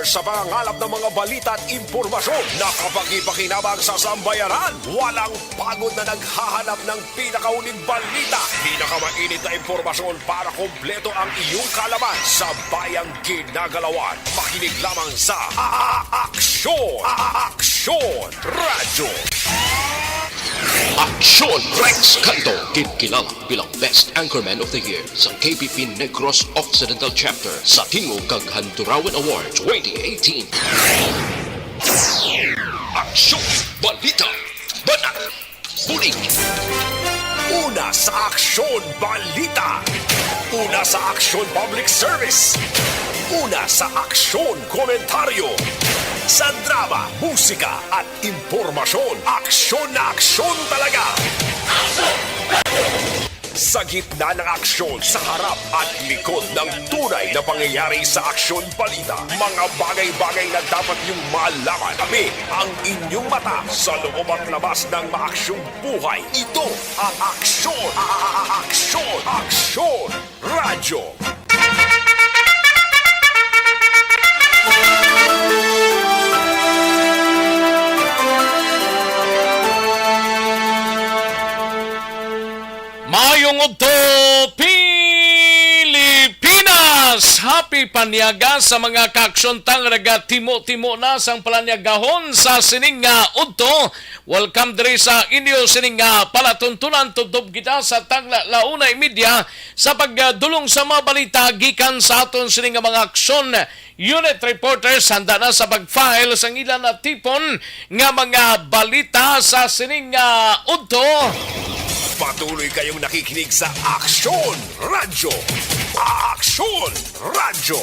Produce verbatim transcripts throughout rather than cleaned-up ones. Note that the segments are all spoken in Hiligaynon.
Sa pangangalap ng mga balita at impormasyon na kapakipakinabang sa sambayanan, walang pagod na naghahanap ng pinakahuling balita, pinakamainit na impormasyon para kompleto ang iyong kaalaman sa bayang ginagalawan. Makinig lamang sa A-, A-, Aksyon! A-, A-, Aksyon! Radyo. Aksyon Rex Canto, ginkilala bilang Best Anchorman of the Year sa K P P Negros Occidental Chapter sa Tingog kag Handurawan Award twenty eighteen. Aksyon, balita, banat, bulig. Una sa Aksyon, balita. Una sa Aksyon, public service. Una sa Aksyon, komentaryo. Sa drama, musika, at impormasyon, aksyon na aksyon talaga. Sa gitna ng aksyon, sa harap at likod ng tunay na pangyayari sa Aksyon Balita, mga bagay-bagay na dapat niyong malaman. Kami ang inyong mata sa loob at labas ng maaksyong buhay. Ito ang Aksyon, a-, a-, a-, Aksyon, Aksyon Radyo. Maayong udto, Pilipinas! Happy panyaga sa mga kaaksyon nga nagatimo-timo na sang palanyagahon sa sining nga udto. Welcome diri sa inyo sining nga palatuntunan. Tubtob kita sa tagna la una y media sa pagdulong sa mga balita gikan sa aton sining nga mga aksyon. Unit reporters handa na sa pag-file sang ila natipon nga mga balita sa sining nga udto. Patuloy kayong nakikinig sa Aksyon Radyo. Aksyon Radyo.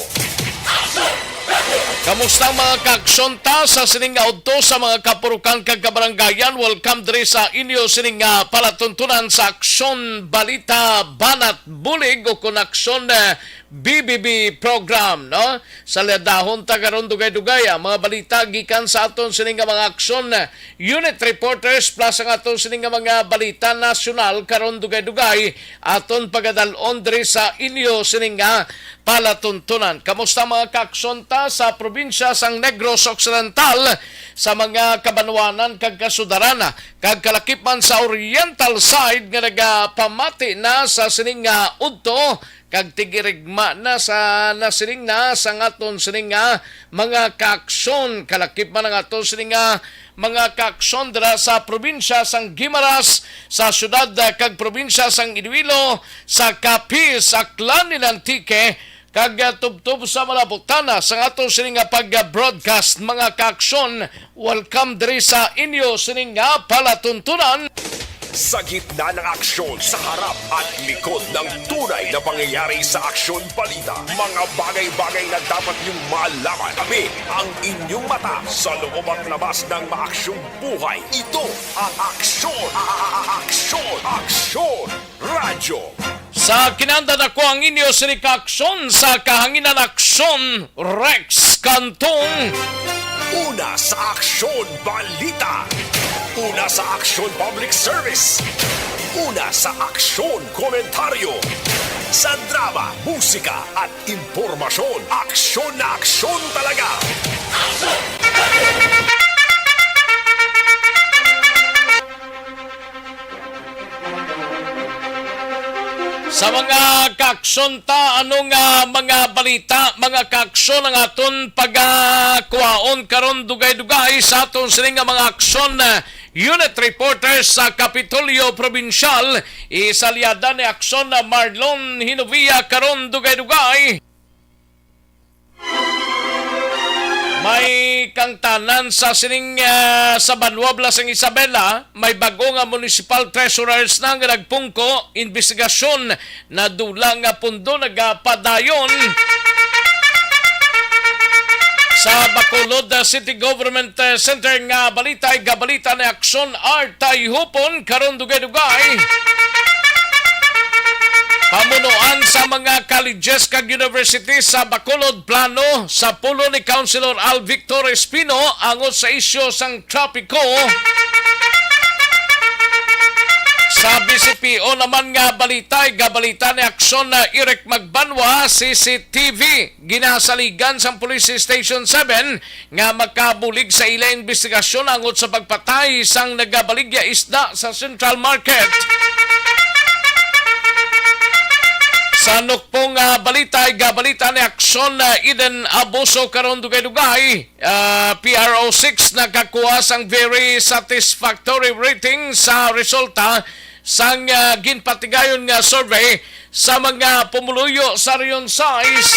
Kamusta ang mga kaaksyon ta sa sining nga udto sa mga kapurukan kag kabaranggayan? Welcome diri sa inyo sining nga palatuntunan sa Aksyon Balita Banat Bulig o kon Aksyon, eh, B B B program, no? Salyadahon ta karon dugay-dugay ang mga balita gikan sa aton sini nga mga aksyon, unit reporters, plus ang aton sini nga mga balita nasyonal karon dugay-dugay aton pagadal-on diri sa inyo sini nga palatuntunan. Kamusta ang mga kaaksyon ta sa probinsya sang Negros Occidental, sa mga kabanwanan kag kasudarana, kag kalakip man sa Oriental side nga nagapamati na sa sini nga udto? Kag tigirigma na sa nasiling na sang aton sining nga mga kaaksyon. Kalakip man ang aton sining nga mga kaaksyon dira sa probinsya sang Guimaras, sa siyudad, ah, kag probinsya sang Iloilo, sa Capiz, Aklan, and Antique, kag, ah, tubtob sa mga butana sang aton sining nga pag-broadcast, mga kaaksyon. Welcome diri sa inyo sining nga palatuntunan. Sa gitna ng aksyon, sa harap at likod ng tunay na pangyayari sa Aksyon Balita, mga bagay-bagay na dapat niyong malaman. Kami ang inyong mata sa loob at labas ng maaksyong buhay. Ito ang Aksyon, a-, a-, a-, Aksyon, Aksyon Radyo. Sa kinanda nako ang inyo sini ka aksyon sa kahanginan, aksyon, Rex Cantong. Una sa aksyon, balita. Una sa aksyon, public service. Una sa aksyon, komentaryo. Sa drama, musika, at impormasyon, aksyon na aksyon talaga. Sa mga kaaksyon ta, ano nga mga balita, mga kaaksyon ang aton pagakwaon karon dugay-dugay sa aton sini nga mga aksyon, eh, unit reporter sa Kapitolyo Probinsyal, isalyada ni aksyon na Marlon Hinovia karon dugay-dugay. May kangtanan sa sining, ah, sa Banwa, Blasang Isabela, may bag-o nga municipal treasurers na nga nagpungko, imbestigasyon, nadula nga pundo nagapadayon. Sa Bacolod, ah, City Government, ah, Center nga balita, igabalita ni Aksyon Art Tayhupon karon dugay-dugay. Pamunuan sa mga colleges kag university sa Bacolod, plano sa pulo ni Councilor Al Victor Espino angot sa isyu sang trapiko. Sa B C P O naman nga balita, igabalita ni Aksyon na Eric Magbanwa, C C T V ginasaligan sang Police Station seven nga makabulig sa ila investigasyon angot sa pagpatay sang nagabaligya isda sa Central Market. Sa nukpong, ah, balita, igabalita ni Aksyon na Eden Abuso karon dugay-dugay. Ah, P R O six nakakuha sang very satisfactory rating sa resulta sang, ah, ginpatigayon nga survey sa mga pumuluyo sa Region sais.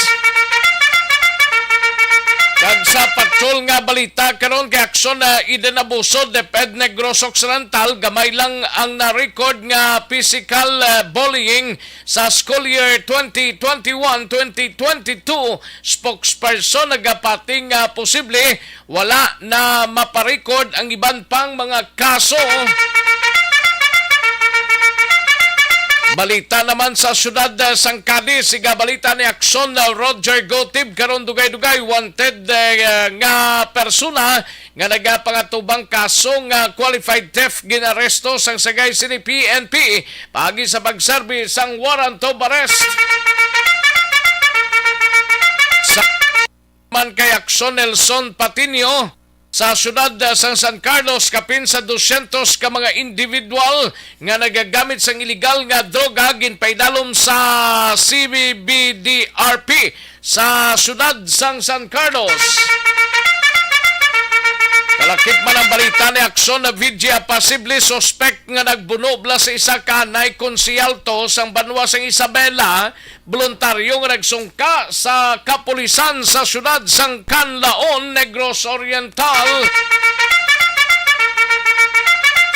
Kag sa patrol nga balita karon kay Aksyon na Eden Abuso, DepEd Negros Occidental, gamay lang ang na-record nga physical, ah, bullying sa school year twenty twenty-one, twenty twenty-two. Spokesperson nagapati nga posible wala na maparecord ang iban pang mga kaso. Balita naman sa siyudad, eh, sang Cadiz, igabalita ni Aksyon na Roger Gotib, karon dugay-dugay wanted, eh, nga persona nga nagapangatubang kaso nga qualified theft ginaresto sang Sagay City P N P paagi sa pagserbi sang warrant of arrest. Sa man kay Aksyon Nelson Patiño, sa siyudad, ah, sang San Carlos, kapin sa dosyentos ka mga individual nga nagagamit sang iligal nga droga ginpaidalom sa C B D R P sa siyudad sang San Carlos. Kalakip man ang balita ni Aksyon na V G, posible suspek nga nagbuno bala sa isa ka anay konsehal sang banwa sang Isabela, voluntaryo nga nagsungka sa kapulisan sa siyudad sang Canlaon, Negros Oriental.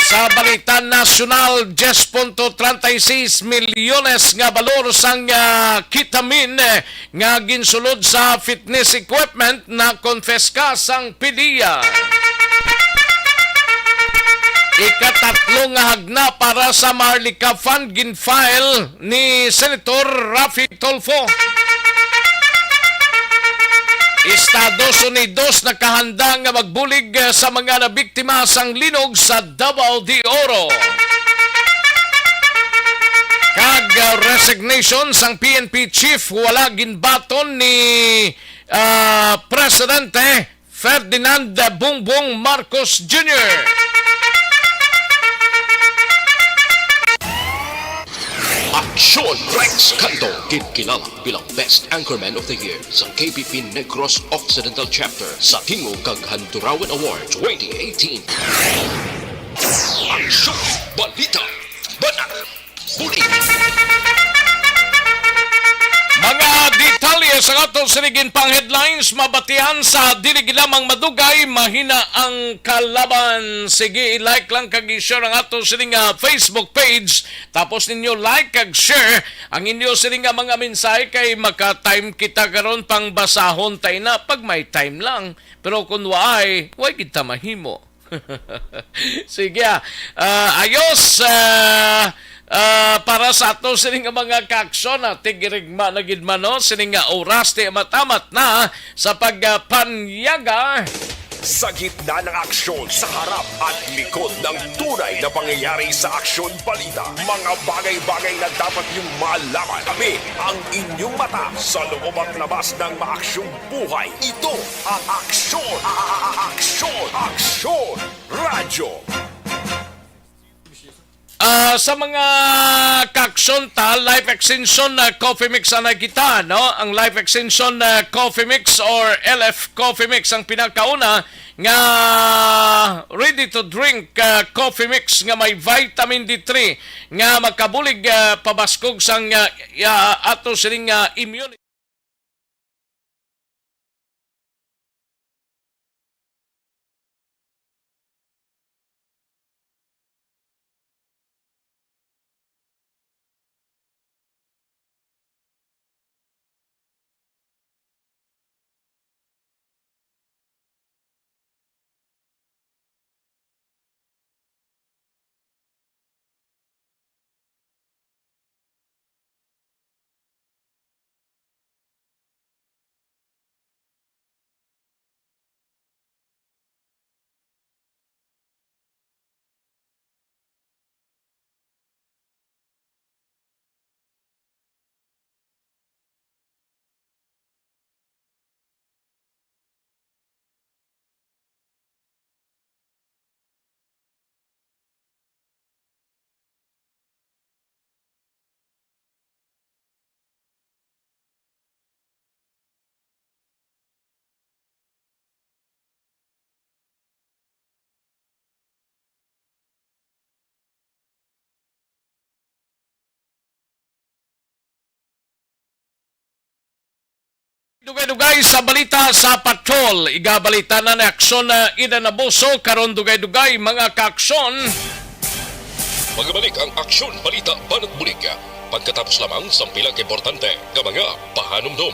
Sa balita nasyonal, diyes punto treinta y seis milyones nga balor sang, ah, ketamine, eh, nga ginsulod sa fitness equipment na konpiska sang PDEA. Ikatatlo nga hagna para sa Maharlika Fund gin-file ni Senator Raffy Tulfo. Estados Unidos nakahanda nga magbulig, eh, sa mga nabiktima sang linog sa Davao de Oro. Kag, uh, resignation sang P N P chief wala ginbaton ni, uh, Presidente Ferdinand Bongbong Marcos Junior. Aksyon Rex Canto, ginkilala bilang Best Anchorman of the Year sa K P P Negros Occidental Chapter sa Tingog kag Handurawan Award twenty eighteen. Aksyon! Balita! Banat! Buli! Mga detalye sa ato sining pang headlines mabatian sa dili gid lamang madugay, mahina ang kalaban. Sige, i-like lang kag i-share ang ato sining, ah, Facebook page. Tapos ninyo like kag share ang inyo sini nga mga mensahe kay maka-time kita karon pang basahon ta ina pag may time lang. Pero kung waay, way kita mahimo. Sige, ah. Ah, ayos, ah, ah, para sa ato sini nga mga kaaksyon, ah, tigirigma na gid man, no? Sini nga oras, ti matamat na sa pagpanyaga. Sa gitna ng aksyon, sa harap at likod ng tunay na pangyayari sa Aksyon Balita, mga bagay-bagay na dapat niyong malaman. Tabi ang inyong mata sa loob at labas ng maaksyong buhay. Ito ang Aksyon, a-, a-, a-, Aksyon, Aksyon Radyo. Ah, sa mga kaaksyon ta, Life Extension, ah, Coffee Mix anay kita, no? Ang Life Extension, ah, Coffee Mix or L F Coffee Mix ang pinakauna nga ready to drink, ah, coffee mix nga may vitamin D three nga makabulig, ah, pabaskog sang, ah, ya-, ato sining, ah, immunity. Dugay-dugay sa balita sa Patrol. Igabalita na ni Aksyon na Ida Naboso. Karon dugay-dugay, mga kaaksyon. Magabalik ang Aksyon Balita Banat Bulig. Pagkatapos lamang sang pila ka importante nga mga pahanumdom.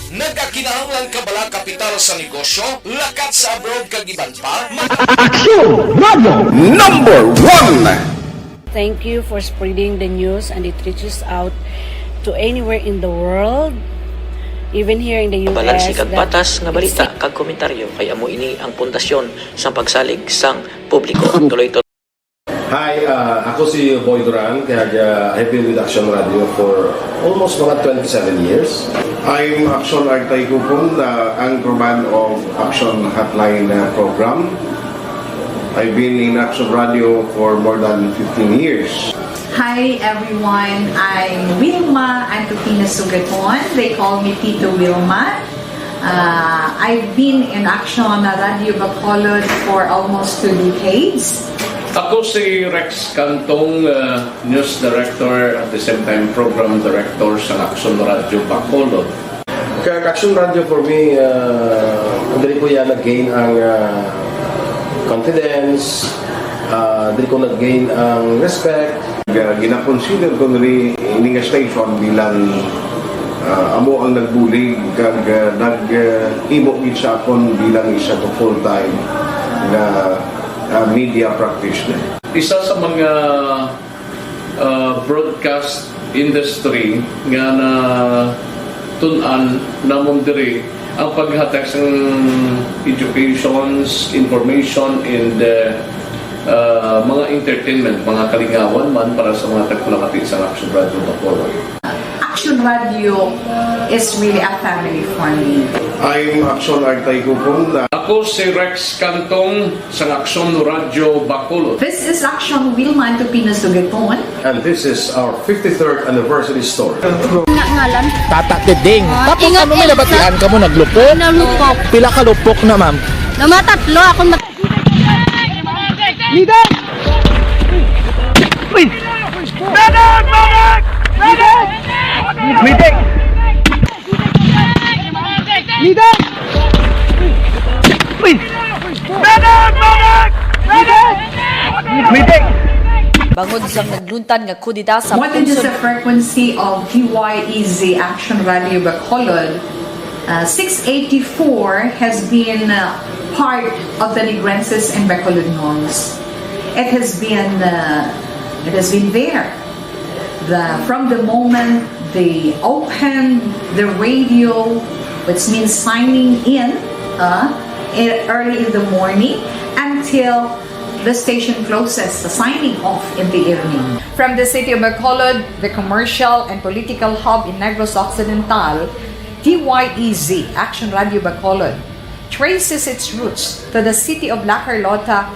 Nagkakinahanglan ka bala kapital sa negosyo, lakat sa abroad kag iban pa? Aksyon Radio Number One. Thank you for spreading the news and it reaches out to anywhere in the world, even here in the U S. Balansi kag patas nga balita kag komentaryo kay amo ini ang pundasyon sang pagsalig sang publiko. Tuloy to. Hi, uh, ako si Boy Duran, kag uh, I've been with Action Radio for almost mga twenty-seven years. I'm Action Artay Kupon, uh, anchorman of Action Hotline uh, program. I've been in Action Radio for more than fifteen years. Hi everyone, I'm Wilma Antupina Sugaton. They call me Tito Wilma. Uh, I've been in Action Radio Bacolod for almost two decades. Ako si Rex Cantong, uh, News Director, at the same time Program Director sa Action Radio Bacolod. Kag Action Radio for me, uh, diri ko ya nag-gain ang uh, confidence, uh, diri ko nag-gain ang respect. Ga- ginakonsider ko diri ini nga station bilang uh, amo ang nagbulig kag uh, nag uh, himo gid sa akon bilang isa ka full-time nga uh, media practitioner. Isa sa mga uh, broadcast industry nga natun-an namon diri ang paghatag sang educations, information, and uh, uh, mga entertainment, mga kalingawan man para sa mga tagpalamati sa Action Radio Bacolod. Action Radio is really a family for me. I'm Action Artay Kupon. Ako si Rex Cantong sang Action Radio Bacolod. This is Action Wilma Antupina Sugaton. And this is our fifty-third anniversary story. Nga ngalan? Tata Keding. Ah, Tapos ingat, ano may ingat. Nabatian ka mo? Naglupok? Nalupok. Pila ka lupok na, ma'am? Namatatlo ako. Mat- Leader! Uy! Medic! Medic! Medic! Leader! Uy! Medic! Medic! Medic! Bangod sang nagluntad nga kudeta sa What is the pungsod frequency of D Y E Z Action Radio Bacolod? Uh, six eighty-four has been uh, part of the Negrenses and Bacolodnons. It has been uh, it has been there. The, from the moment they opened the radio, which means signing in uh, e- early in the morning, until the station closes, the signing off in the evening. From the city of Bacolod, the commercial and political hub in Negros Occidental, D Y E Z, Action Radio Bacolod, traces its roots to the city of La Carlota,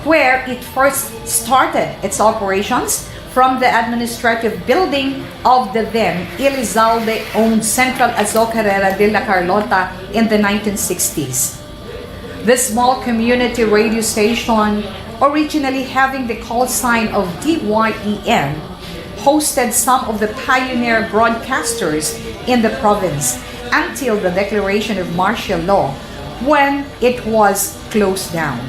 where it first started its operations from the administrative building of the then Elizalde-owned Central Azocarera de La Carlota in the nineteen sixties. This small community radio station, originally having the call sign of D Y E N, hosted some of the pioneer broadcasters in the province until the declaration of martial law, when it was closed down.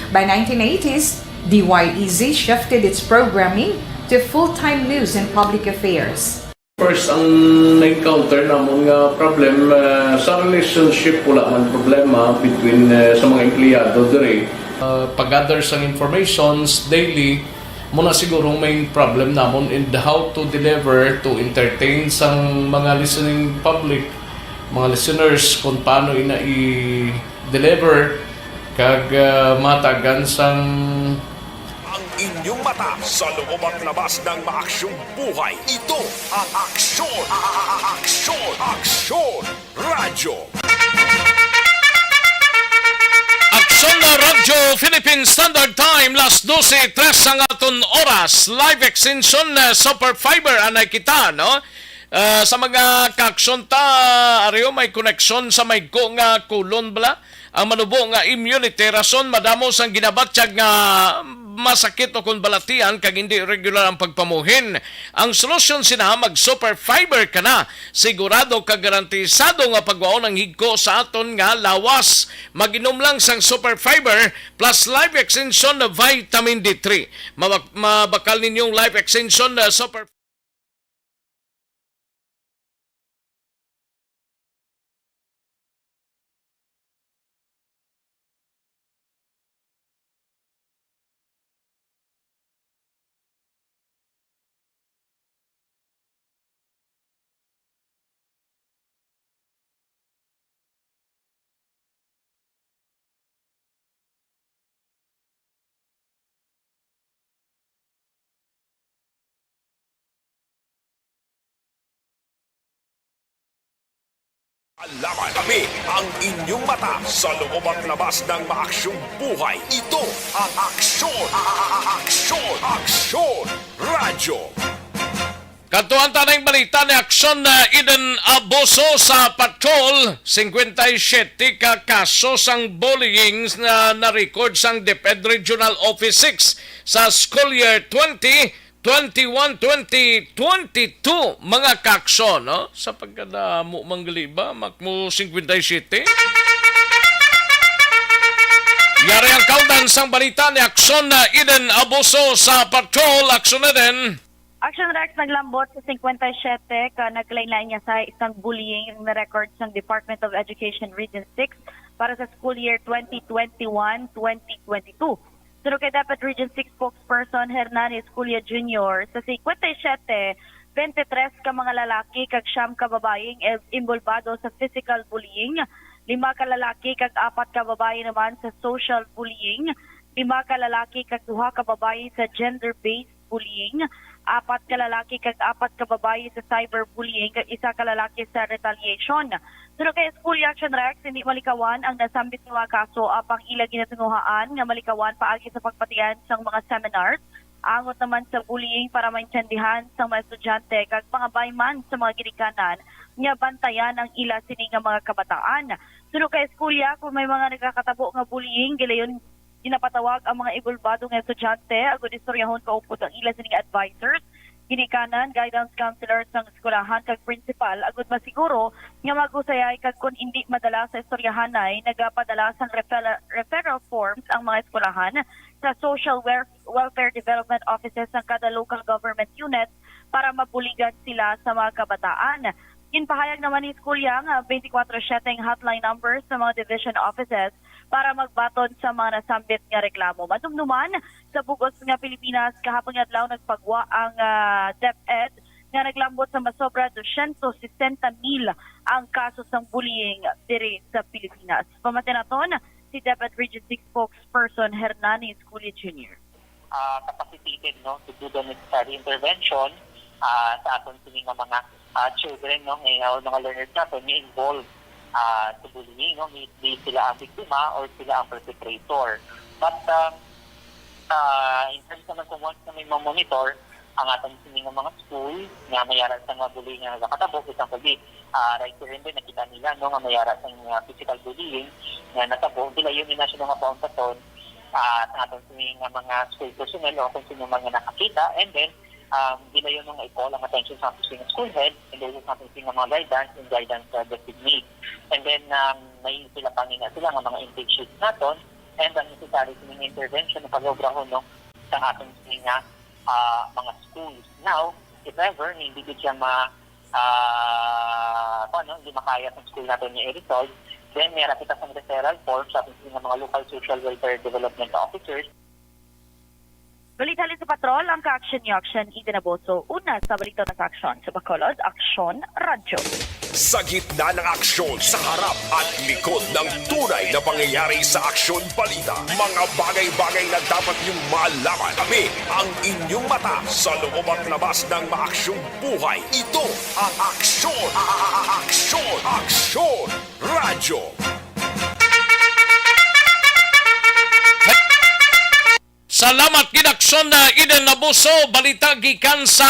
By nineteen eighties, D Y E Z shifted its programming to full-time news and public affairs. First, ang na-encounter namon nga problem, ah, sa relationship, wala man problema between, ah, sa mga empleyado diri. Ah, pag-gather sang informations daily, mo na siguro ang main problem namon, and how to deliver, to entertain sang mga listening public, mga listeners, kung paano ina i-deliver, kag, ah, matagan sang Ang inyong mata sa loob at labas ng maaksyong buhay. Ito ang Aksyon, Aksyon, Aksyon Radyo. Aksyon na Radyo, Philippine Standard Time, las dose tres ang aton oras. Live extension, uh, Super Fiber, anay kita, no? Uh, sa mga kaaksyon ta, Ario, may koneksyon sa may ko nga kulon bala. Ang manubo nga immunity, rason madamo sang ginabatyag nga masakit o kon balatian kag hindi regular ang pagpamuhin. Ang solusyon sina mag Super Fiber ka na. Sigurado kag garantisado nga pagwaon ang higko sa aton nga lawas. Mag-inom lang sang Super Fiber plus Life Extension na Vitamin D three. Mabak- mabakal ninyong Life Extension na Super Alaman kami ang inyong mata sa loob at labas ng maaksyong buhay. Ito ang Aksyon, Aksyon, Aksyon Radyo. Kadtuan ta ning balita ni Aksyon na Eden Abuso sa Patrol, cincuenta y siete ka kaso sang bullying na na-record sang DepEd Regional Office six sa school year twenty twenty-one, twenty twenty-two, mga kaakso, no? Sa pagkadamo man gali ba, makmo cincuenta y siete? Yari ang kaundan sang balita ni Aksyon na Eden Abuso sa Patrol. Aksyon na din. Action Rex naglambot sa cincuenta y siete ka nagkalain-lain nga sa isang bullying ang na-record sang Department of Education Region six para sa school year twenty twenty-one, twenty twenty-two. Suno kay DepEd Region six spokesperson Hernani Esculia Junior, sa cincuenta y siete, veintitrés ka mga lalaki kag siyam ka babayi ang involbado sa physical bullying, lima ka lalaki kag apat ka babayi naman sa social bullying, lima ka lalaki kag duha ka babayi sa gender-based bullying, apat ka lalaki kag apat ka babayi sa cyberbullying, kag isa ka lalaki sa retaliation. Suno kay Esculia Action Rex, hindi malikawan ang nasambit nga mga kaso, apang ila ginatinguhaan nga malikawan paagi sa pagpatian sang mga seminars angot naman sa bullying para maintindihan sang mga estudyante kag pangabayman sa mga ginikanan nga bantayan ang ila sini nga mga kabataan. Suno kay Esculia, kung may mga nagakatabo nga bullying, gilayon ginapatawag ang mga involbado nga estudyante agud istoryahon kaupod ang ila sining advisors, ginikanan, guidance counselors sang eskwelahan kag principal agud masiguro nga mag-usayay kag kon indi madala sa istoryahanay, nagapadala sang refera-, referral forms ang mga eskwelahan sa social wel-, welfare development offices sang kada local government unit para mabuligan sila sa mga kabataan. Ginpahayag naman ni Esculia nga twenty-four seven ang hotline numbers sa mga division offices para magbaton sa mga nasambit nga reklamo. Madumduman, sa bug-os nga Pilipinas, kahapon nga adlaw nagpagwa ang, ah, DepEd nga naglambot sa masobra dosyentos sesenta mil ang kaso sang bullying diri sa Pilipinas. Pamati naton si DepEd Region six spokesperson Hernani Esculia Junior. Ah, capacitated, no, to do the necessary intervention, ah, sa aton sini nga mga, ah, children, no, nga, or mga learners naton nga involved, ah, sa bullying, no, may, may sila ang biktima or sila ang perpetrator. But, um, ah, in terms naman kung once na may mamonitor ang aton sini nga mga school nga may ara sa mga bullying nga nagakatabo, for example, di, ah, right here and then nakita nila, no, nga may ara sa mga physical bullying nga natabo, gilayon ni na sila nga pauntaton, ah, sa aton sini nga mga school personnel o kung sino man nga nakakita, and then, um, gilayon nga i-call ang attention sa aton sini nga school head, and then sa aton sini nga mga guidance and guidance, uh, designate. And then, um, may sila pa nga sila nga mga intake sheets naton, and ang necessary sining intervention na pag-obrahon, no, sa aton sini nga, ah, mga schools. Now, if ever, hindi gid siya ma-, ah, kuwan, no, hindi makaya sa school naton nga i-resolve, then may ara kita sang referral form sa aton nga mga local social welfare development officers. Balita halin sa Patrol, ang ka-action ni Action Eden Abuso. Una sa balita na sa aksyon sa Bacolod, Aksyon Radyo. Sa gitna ng aksyon, sa harap at likod ng tunay na pangyayari sa Aksyon Balita, mga bagay-bagay na dapat niyong malaman. Kami ang inyong mata sa loob at labas ng maaksyong buhay. Ito ang Aksyon, Aksyon, Aksyon Radyo. Salamat gid, Aksyon na Eden Abuso. Balita gikan sa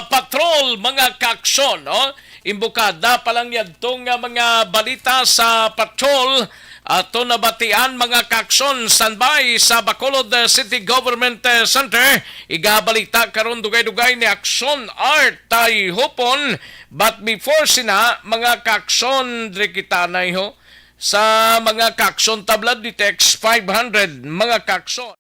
Patrol, mga kaaksyon, no? Imbukada pa lang yadto nga mga balita sa Patrol, Ato nabatian, mga ka-aksyon, standby sa Bacolod, eh, City Government, eh, Center. Igabalita karon, dugay-dugay ni Aksyon Art Tayhupon. But before sina, mga ka-aksyon, diri kita na, ho, sa mga ka-aksyon tablad ni Text five hundred, mga ka-aksyon.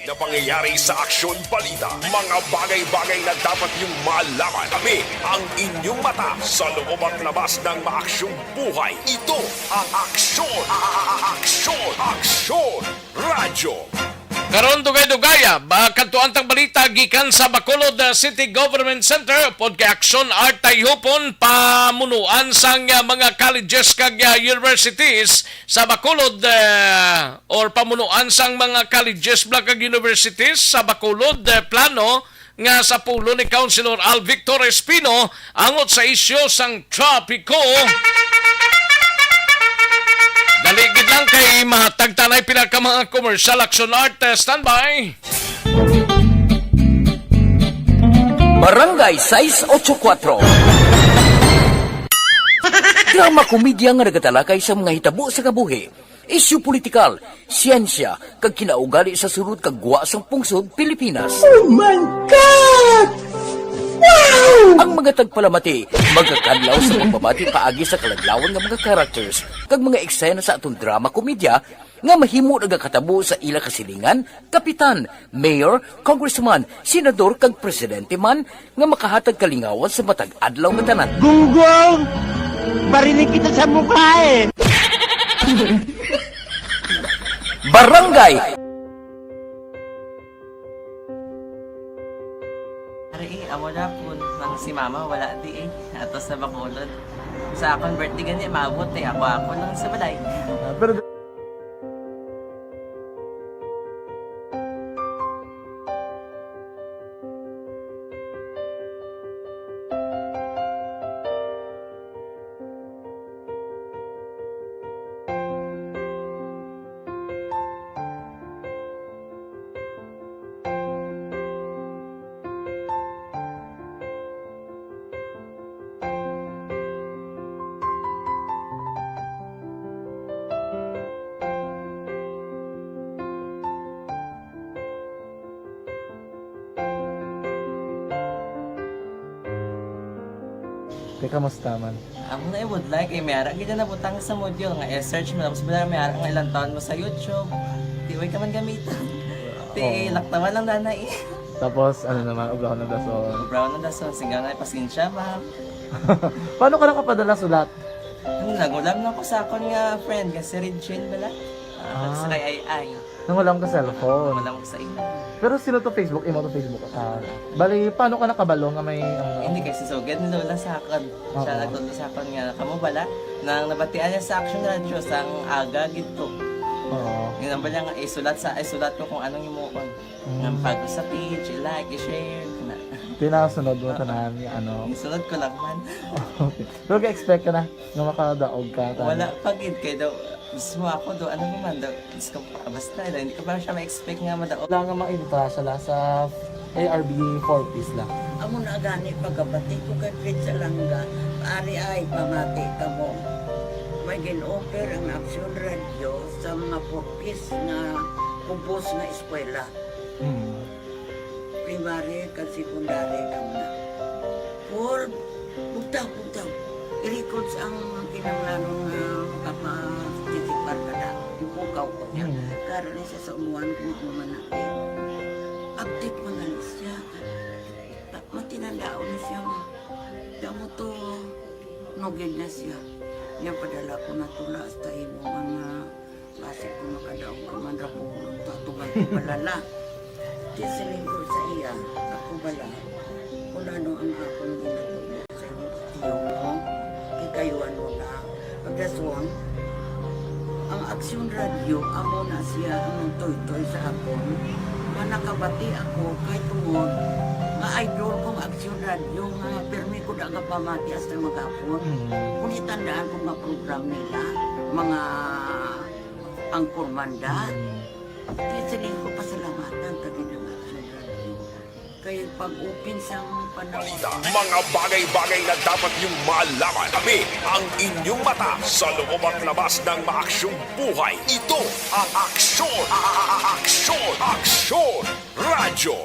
Na pangyayari sa Aksyon Balita, mga bagay-bagay na dapat niyong malaman. Kami ang inyong mata sa loob at labas ng maaksyong buhay. Ito ang Aksyon, a-, a-, a-, Aksyon, Aksyon Radyo. Karon, dugay-dugay, ah, ba, kadtuan tang balita gikan sa Bacolod, ah, City Government Center, upod kay Aksyon Art Tayhupon, pamunuan sang, ah, mga colleges kag, ah, universities sa Bacolod, ah, or pamunuan sang mga colleges bala kag universities sa Bacolod, ah, plano nga sa pulong ni Councilor Al Victor Espino angot sa isyu sang trapiko. Dali gid lang kay mahatag ta nay pila ka mga commercial. Aksyon Art, eh, standby. Barangay sais ocho kuatro. Drama komedya nga nagatalakay sa mga hitabo sa kabuhi, isyu politikal, siyensya, kag kinaugali sa sulod kag gwa sang pungsod Pilipinas. Oh my God! Wow! Ang mga tagpalamati magakadlaw sa pagbabati paagi sa kaladlawan nga mga characters kag mga eksena sa aton drama komedya nga mahimo nagakatabo sa ila kasilingan, kapitan, mayor, congressman, senador, kag presidente man, nga makahatag kalingawan sa matag adlaw nga tanan. Gunggong! Barinig kita sa mukha eh! Barangay! Ari, eh, amo na po, nang si mama wala di eh. Ato sa Bacolod. Sa akon birthday gani, maabot eh. Ako, ako lang sa balay. Ah, pero Te, kamusta man? Amo na, eh, budlay kay may ara gid na butang sa module nga i-search mo, tapos wala may ara nga ilang taon mo sa YouTube. Di way ka man gamiton. Ti, oo, laktawan lang nanay. Tapos, ano naman, ubrahon ng dason. Ubrahon ng dason, sigang na, pasensya, ma'am. Paano ka nakapadala sulat? Ano, nag-ulam na ko sa akon nga friend, nga si Regine bala. Ah, ah, sa kay Ay Ay. Nang wala ka cellphone. Wala ko sa imo. Pero sino to Facebook? Imo to Facebook? Ah, bali, paano ka nakabalo nga may, ano? Hindi, kay si Sugad, nila sa akon. Oo. Siya nagtulo sa akon nga, "Kamo bala?" Nang nabatian niya sa Action Radio, sang aga gid to. Oo. Yun ang bala nga, isulat sa, isulat ko kung anong imuon. Mm. Nga pag sa page, i-like, i-share, na. Tinasunod mo Oo. tanan, nga ano. Isunod ko lang man. Okay. Pero ga-expect ka na nga makadaog ka, tanan? Wala pa gid, kay daw, mismo ako daw, ano naman daw, Diyos ko, basta, hindi ko pa siya ma-expect nga madaog. Wala nga maintra siya la sa A R B four Ps la. Amo na gani pagkabati ko kay Fred Salanga, ari ay pamati kamo. May gin-offer ang Action Radio sa mga four Ps nga kubos nga eskwela. Mm. Primary kag secondary kamo na. Four, bugtaw, bugtaw. I-records ang kinahanglanon nga makaparticipar ka na. Ipukaw ko niya. Mm. Karon ni siya sa umuan kung ano man na. Update man gani siya. Pa-, matinandaon na siya, ma. Damo to, nugid na siya. Niya padala ko na tula hasta imo mga basi ko makadaog ka man ra ko, tutugan ko balala. Di siling ko sa iya, ako bala, kung ano ang akong ginatudlo sa imo, tiyo mo, kay kayo ano na. Pagdason, ang Aksyon Radio, amo na siya ang nagtuytoy sa akon. Nga nakabati ako kay tungod nga idol kong Aksyon Radio nga pirmi ko da nga pamati hasta maghapon. Mm. Kung itandaan ko nga program nila, mga angkor manda, Mm. di siling ko pasalamatan ka gid ang Aksyon Radio. Kay pag-open sang panahon. Mga bagay-bagay na dapat niyong malaman. Kami ang inyong mata sa loob at labas ng maaksyong buhay. Ito ang Aksyon, a-, a-, a-, Aksyon, Aksyon Radyo.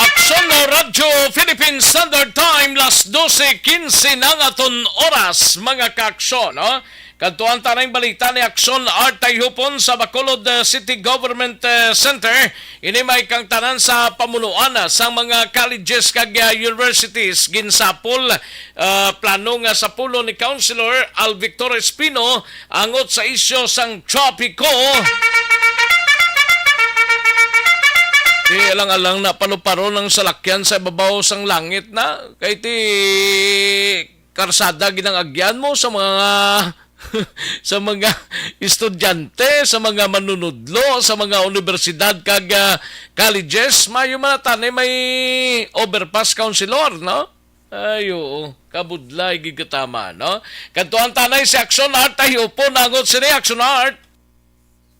Aksyon Radyo Philippine Standard Time, las dose quince na ang aton oras, mga kaaksyon, no? Kadtuan ta na ang balita ni Aksyon Art Tayhupon sa Bacolod, uh, City Government, uh, Center. Ini may kangtanan sa pamunuan, uh, sa mga colleges kag, uh, universities. Ginsapol, uh, plano nga sapulon ni Councilor Al Victor Espino angot sa isyu sang trapiko. Di alang-alang na paluparon ang salakyan sa ibabaw sang langit na. Kay ti karsada gid ang agyan mo sa mga sa mga estudyante, sa mga manunudlo, sa mga universidad kag, ah, colleges. Mayo man na tani may overpass, Councilor, no? Ay, oo. Kabudlay gid katama, no? Kadtuan ta na si Aksyon Art Tayhupon angot sini, Aksyon Art.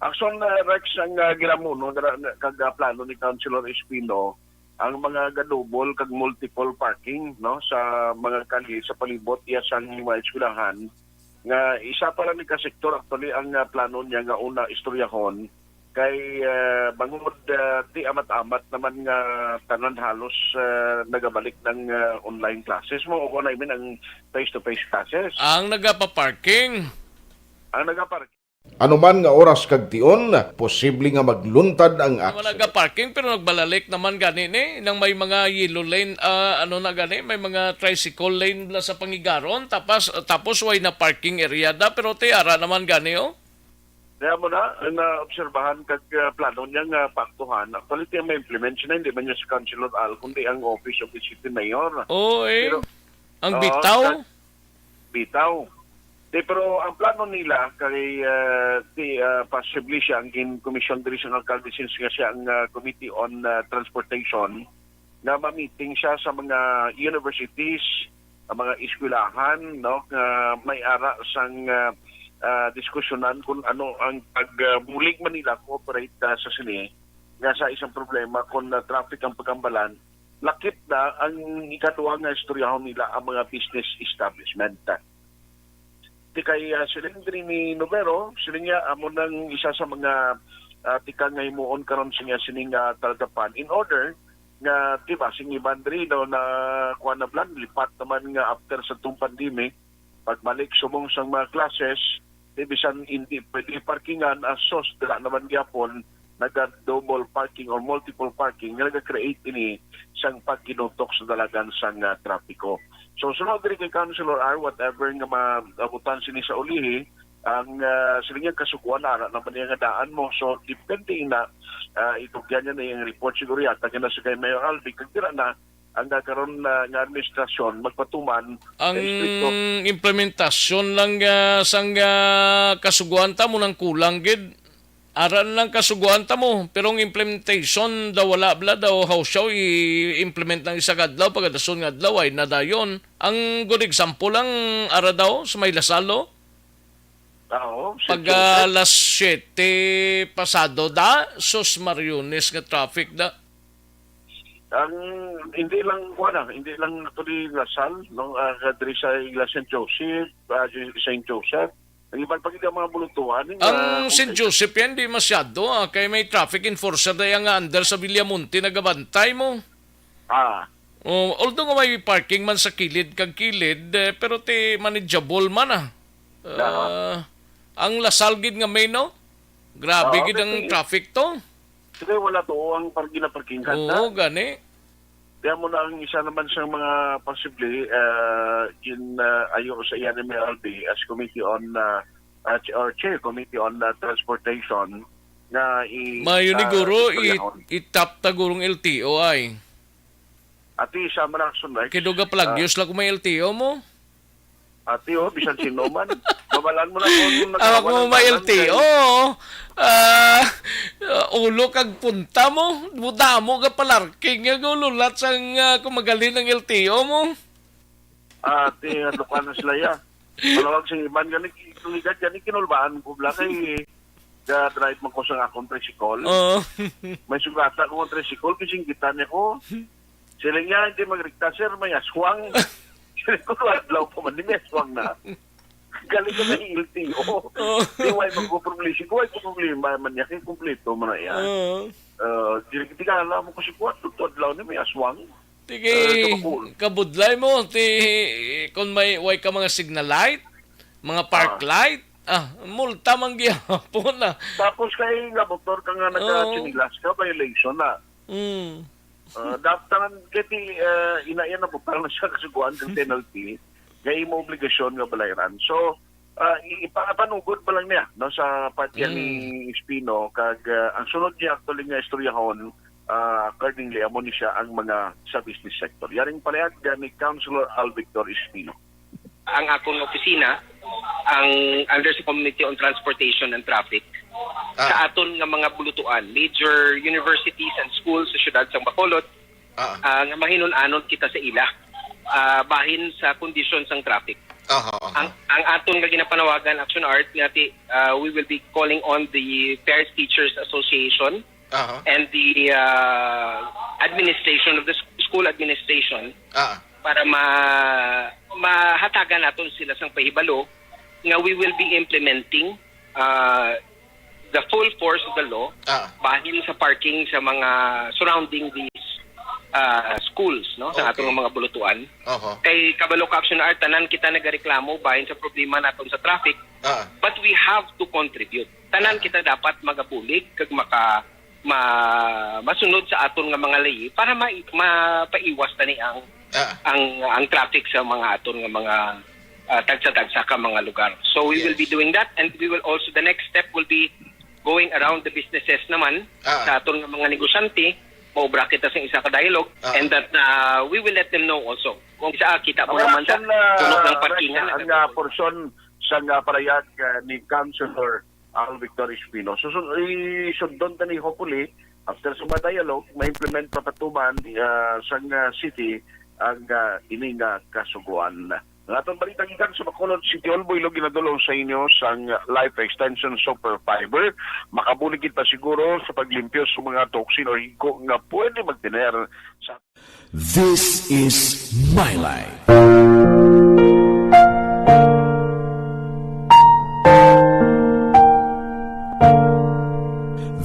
Aksyon, ah, Rex, ang, ah, ginamuno dira, kag, ah, plano ni Councilor Espino ang mga ga-double kag multiple parking, no, sa mga kalye sa palibot iya sang mga eskwelahan, nga isa pa lang ni ka sektor actually ang, ah, plano niya nga una istoryahon kay, ah, bangod, ah, ti amat-amat naman nga tanan halos, ah, nagabalik ng, ah, online classes mo, o kung I mean, ang face-to-face classes. Ang nagapaparking. Ang nagaparking. Ano man nga oras kag tion, posible nga magluntad ang Mga aksidente. Nagaparking pero nagbalalik naman gani ni nang may mga yellow lane, ah, ano na gani, may mga tricycle lane na sa pangigaron, tapos, tapos way na parking area da, pero tiara naman gani, oh. Kaya mo na, ang naobserbahan kag, ah, plano niya nga paaktuhan. Actually, tiyan ma-implement siya na, hindi man niya si Councilor Al, kundi ang Office of the City Mayor. Oo, eh. Pero, ang oo, bitaw. Ka-, bitaw. Di, pero ang plano nila kay, ah, di, ah, possibly siya ang gin-commission diri sa alkalde since nga siya ang, ah, Committee on, ah, Transportation, nga ma-meeting siya sa mga universities, ang mga eskwelahan, no, nga may ara sang, ah, ah, diskusyonan kung ano ang pag, ah, bulig man nila cooperate, ah, sa sini nga sa isang problema kung, ah, traffic ang pag-ambalan, lakip na ang ikaduha nga istoryahon nila ang mga business establishment. Di kay, ah, siling diri ni Novero, siling niya, amo nang isa sa mga, ah, tikang nga himuon karon sa niya sining, ah, talagapan. In order nga, di ba, sing iban diri, no, na kuha na plan, lipat naman nga after sa tong pandemic, pagbalik subong sang mga classes, di bisan hindi pwede parkingan, asos, dala naman gyapon, naga-double parking or multiple parking nga naga-create ini sang pagkinutok sa dalagan sang, ah, trapiko. So, sunod diri kay Councilor R, whatever nga maabutan sini sa ulihi, Ang, ah, sila nga kasuguan, ara naman niya nga daan mo. So, depende na, ah, itugyan niya na yung report siguro yata nga na sa kay Mayor Alvin. Kag tira na, ang nagkaroon na nga administrasyon, magpatuman, ang eh, stricto. Implementasyon lang, ah, sang, ah, kasuguan ta mo nang kulang gid. Aran lang kasuguan ta mo, pero ang implementation daw wala bala daw, how siya i-implement ng isa ka adlaw, pagkadason nga adlaw ay nadayon. Ang good example lang ara daw sa may Lasalo. Oo, si Pag, ah, Joseph. Alas siyete pasado da, sus mariones nga traffic da. Ang hindi lang kuan na, hindi lang actually Lasal, no, ah, kadiri sa Iglesia Saint Joseph, ah, Saint Joseph. Ang iban pa gid ang mga bulutuan, eh, Ang nga Saint okay. Joseph yan, di masyado, ah, kay may traffic enforcer na yan nga under sa Villamonte nagabantay mo. Ah. Oh, although nga may parking man sa kilid kag kilid, eh, pero ti manageable man, ah. Ah, Aha. Ang Lasal gid nga main, no? Grabe Oo, gid ang kasi traffic to. Sige, wala to ang par-, ginaparkingan Oo, na. Gani. Kaya mo na ang isa naman sa mga posible, ah, in, ah, ayo sa iya ni Mayor Albi as Committee on, ah, ah, ch-, or Chair Committee on, ah, Transportation nga i-, Mayo ni ah, guro, i-, istoryahon. I-tap ta gurong L T O ay. Ati, isa man ang sunod. Kido ga plagyos Ah. lang kung may L T O mo. Ati, oh, bisan sino man. Mabalaan mo na kung Ako nagawa kung ng may tanan L T O, kay ah, ulo kag punta mo, buta mo ga palarking nga gulo lahat sang, ah, kung magaling ang L T O mo. Ati, ano ka na sila ya? Malawag sing iban gani, kung igad gani, kinulbaan ko bla kay ga-drive man ko sa akong tricycle. Oo. May sugata ko ang tricycle, kising kita niya ko. Sila niya, hindi magrikta, sir, may aswang. Sila ko, adlaw pa man, may aswang na. Galing ka na yung L T O. Oo. Di, why magpo-problema? Why ko problema man niya? Kaya kompleto mo na yan. Oo. Uh, di, di ka alam mo kasi kuwan, tuto adlaw ni may aswang. Sige, Eh, kabakul. Kabudlay mo, ti, kung may, way ka mga signal light, mga park Ah. light, ah, multa man gihapon na. Tapos kay nga motor ka nga Oo. nagka-chinilas ka, violation na. Mm. Ah, dapat tangan, kaya ti, ah, ina yan na butang na siya kasuguan ng penalty, nga imo obligasyon nga balayran. So, ah, i-, ipa-, ipanugod pa lang niya, no, sa parte Mm. ni Espino, kag, ah, ang sunod niya actually nga istoryahon, ah, accordingly, amo ni siya ang mga sa business sector. Yaring palihag, ah, ni Councilor Al Victor Espino. Ang akon nga opisina, ang under sa Committee on Transportation and Traffic, Ah. sa aton nga mga bulutuan, major universities and schools sa siyudad sang Bacolod, Ah. ah, nga mahinun-anon kita sa ila, ah, bahin sa kondisyon sang traffic. Aha, aha. Ang, ang aton nga ginapanawagan, Action Art, nga ti, ah, we will be calling on the Parents Teachers Association Aha. and the, ah, administration of the sc-, school administration Ah. para ma-, mahatagan naton sila sang pahibalo nga we will be implementing, ah, the full force of the law Ah. bahin sa parking sa mga surrounding these, ah, schools, no, sa Okay. atong mga bulutuan. Oho. Kay kabalo ka, Action Art, tanan kita nagareklamo bahin sa problema naton sa traffic, Ah. but we have to contribute. Tanan Ah. kita dapat magabulig kag maka-, ma-, masunod sa aton nga mga layi para ma-, mapaiwas tani ang, Ah. ang, ang traffic sa mga aton nga mga, ah, tagsa-tagsa ka mga lugar. So we will Yes. be doing that, and we will also, the next step will be going around the businesses naman Ah. sa aton nga mga negosyante, maubra kita sa isa ka dialogue, Ah. and that, ah, we will let them know also. Kung isa, kita mo Ang naman sa action, ah, puno ng parkingan, ang, ah, portion sa nga parayag, ah, ni Councilor Al Victor Espino. So, so, isundon ta ni, hopefully, after sa mga dialogue, ma-implement pa patuman, ah, sa nga city ang, ah, ini nga kasuguan. Ang atong balita gikan sa Bacolod City Hall, Iloilo, ginadulong sa inyo sang Life Extension Super Fiber. Makabulig kita siguro sa paglimpyo sa mga toxin o higko nga pwede magtener sa This is My Life.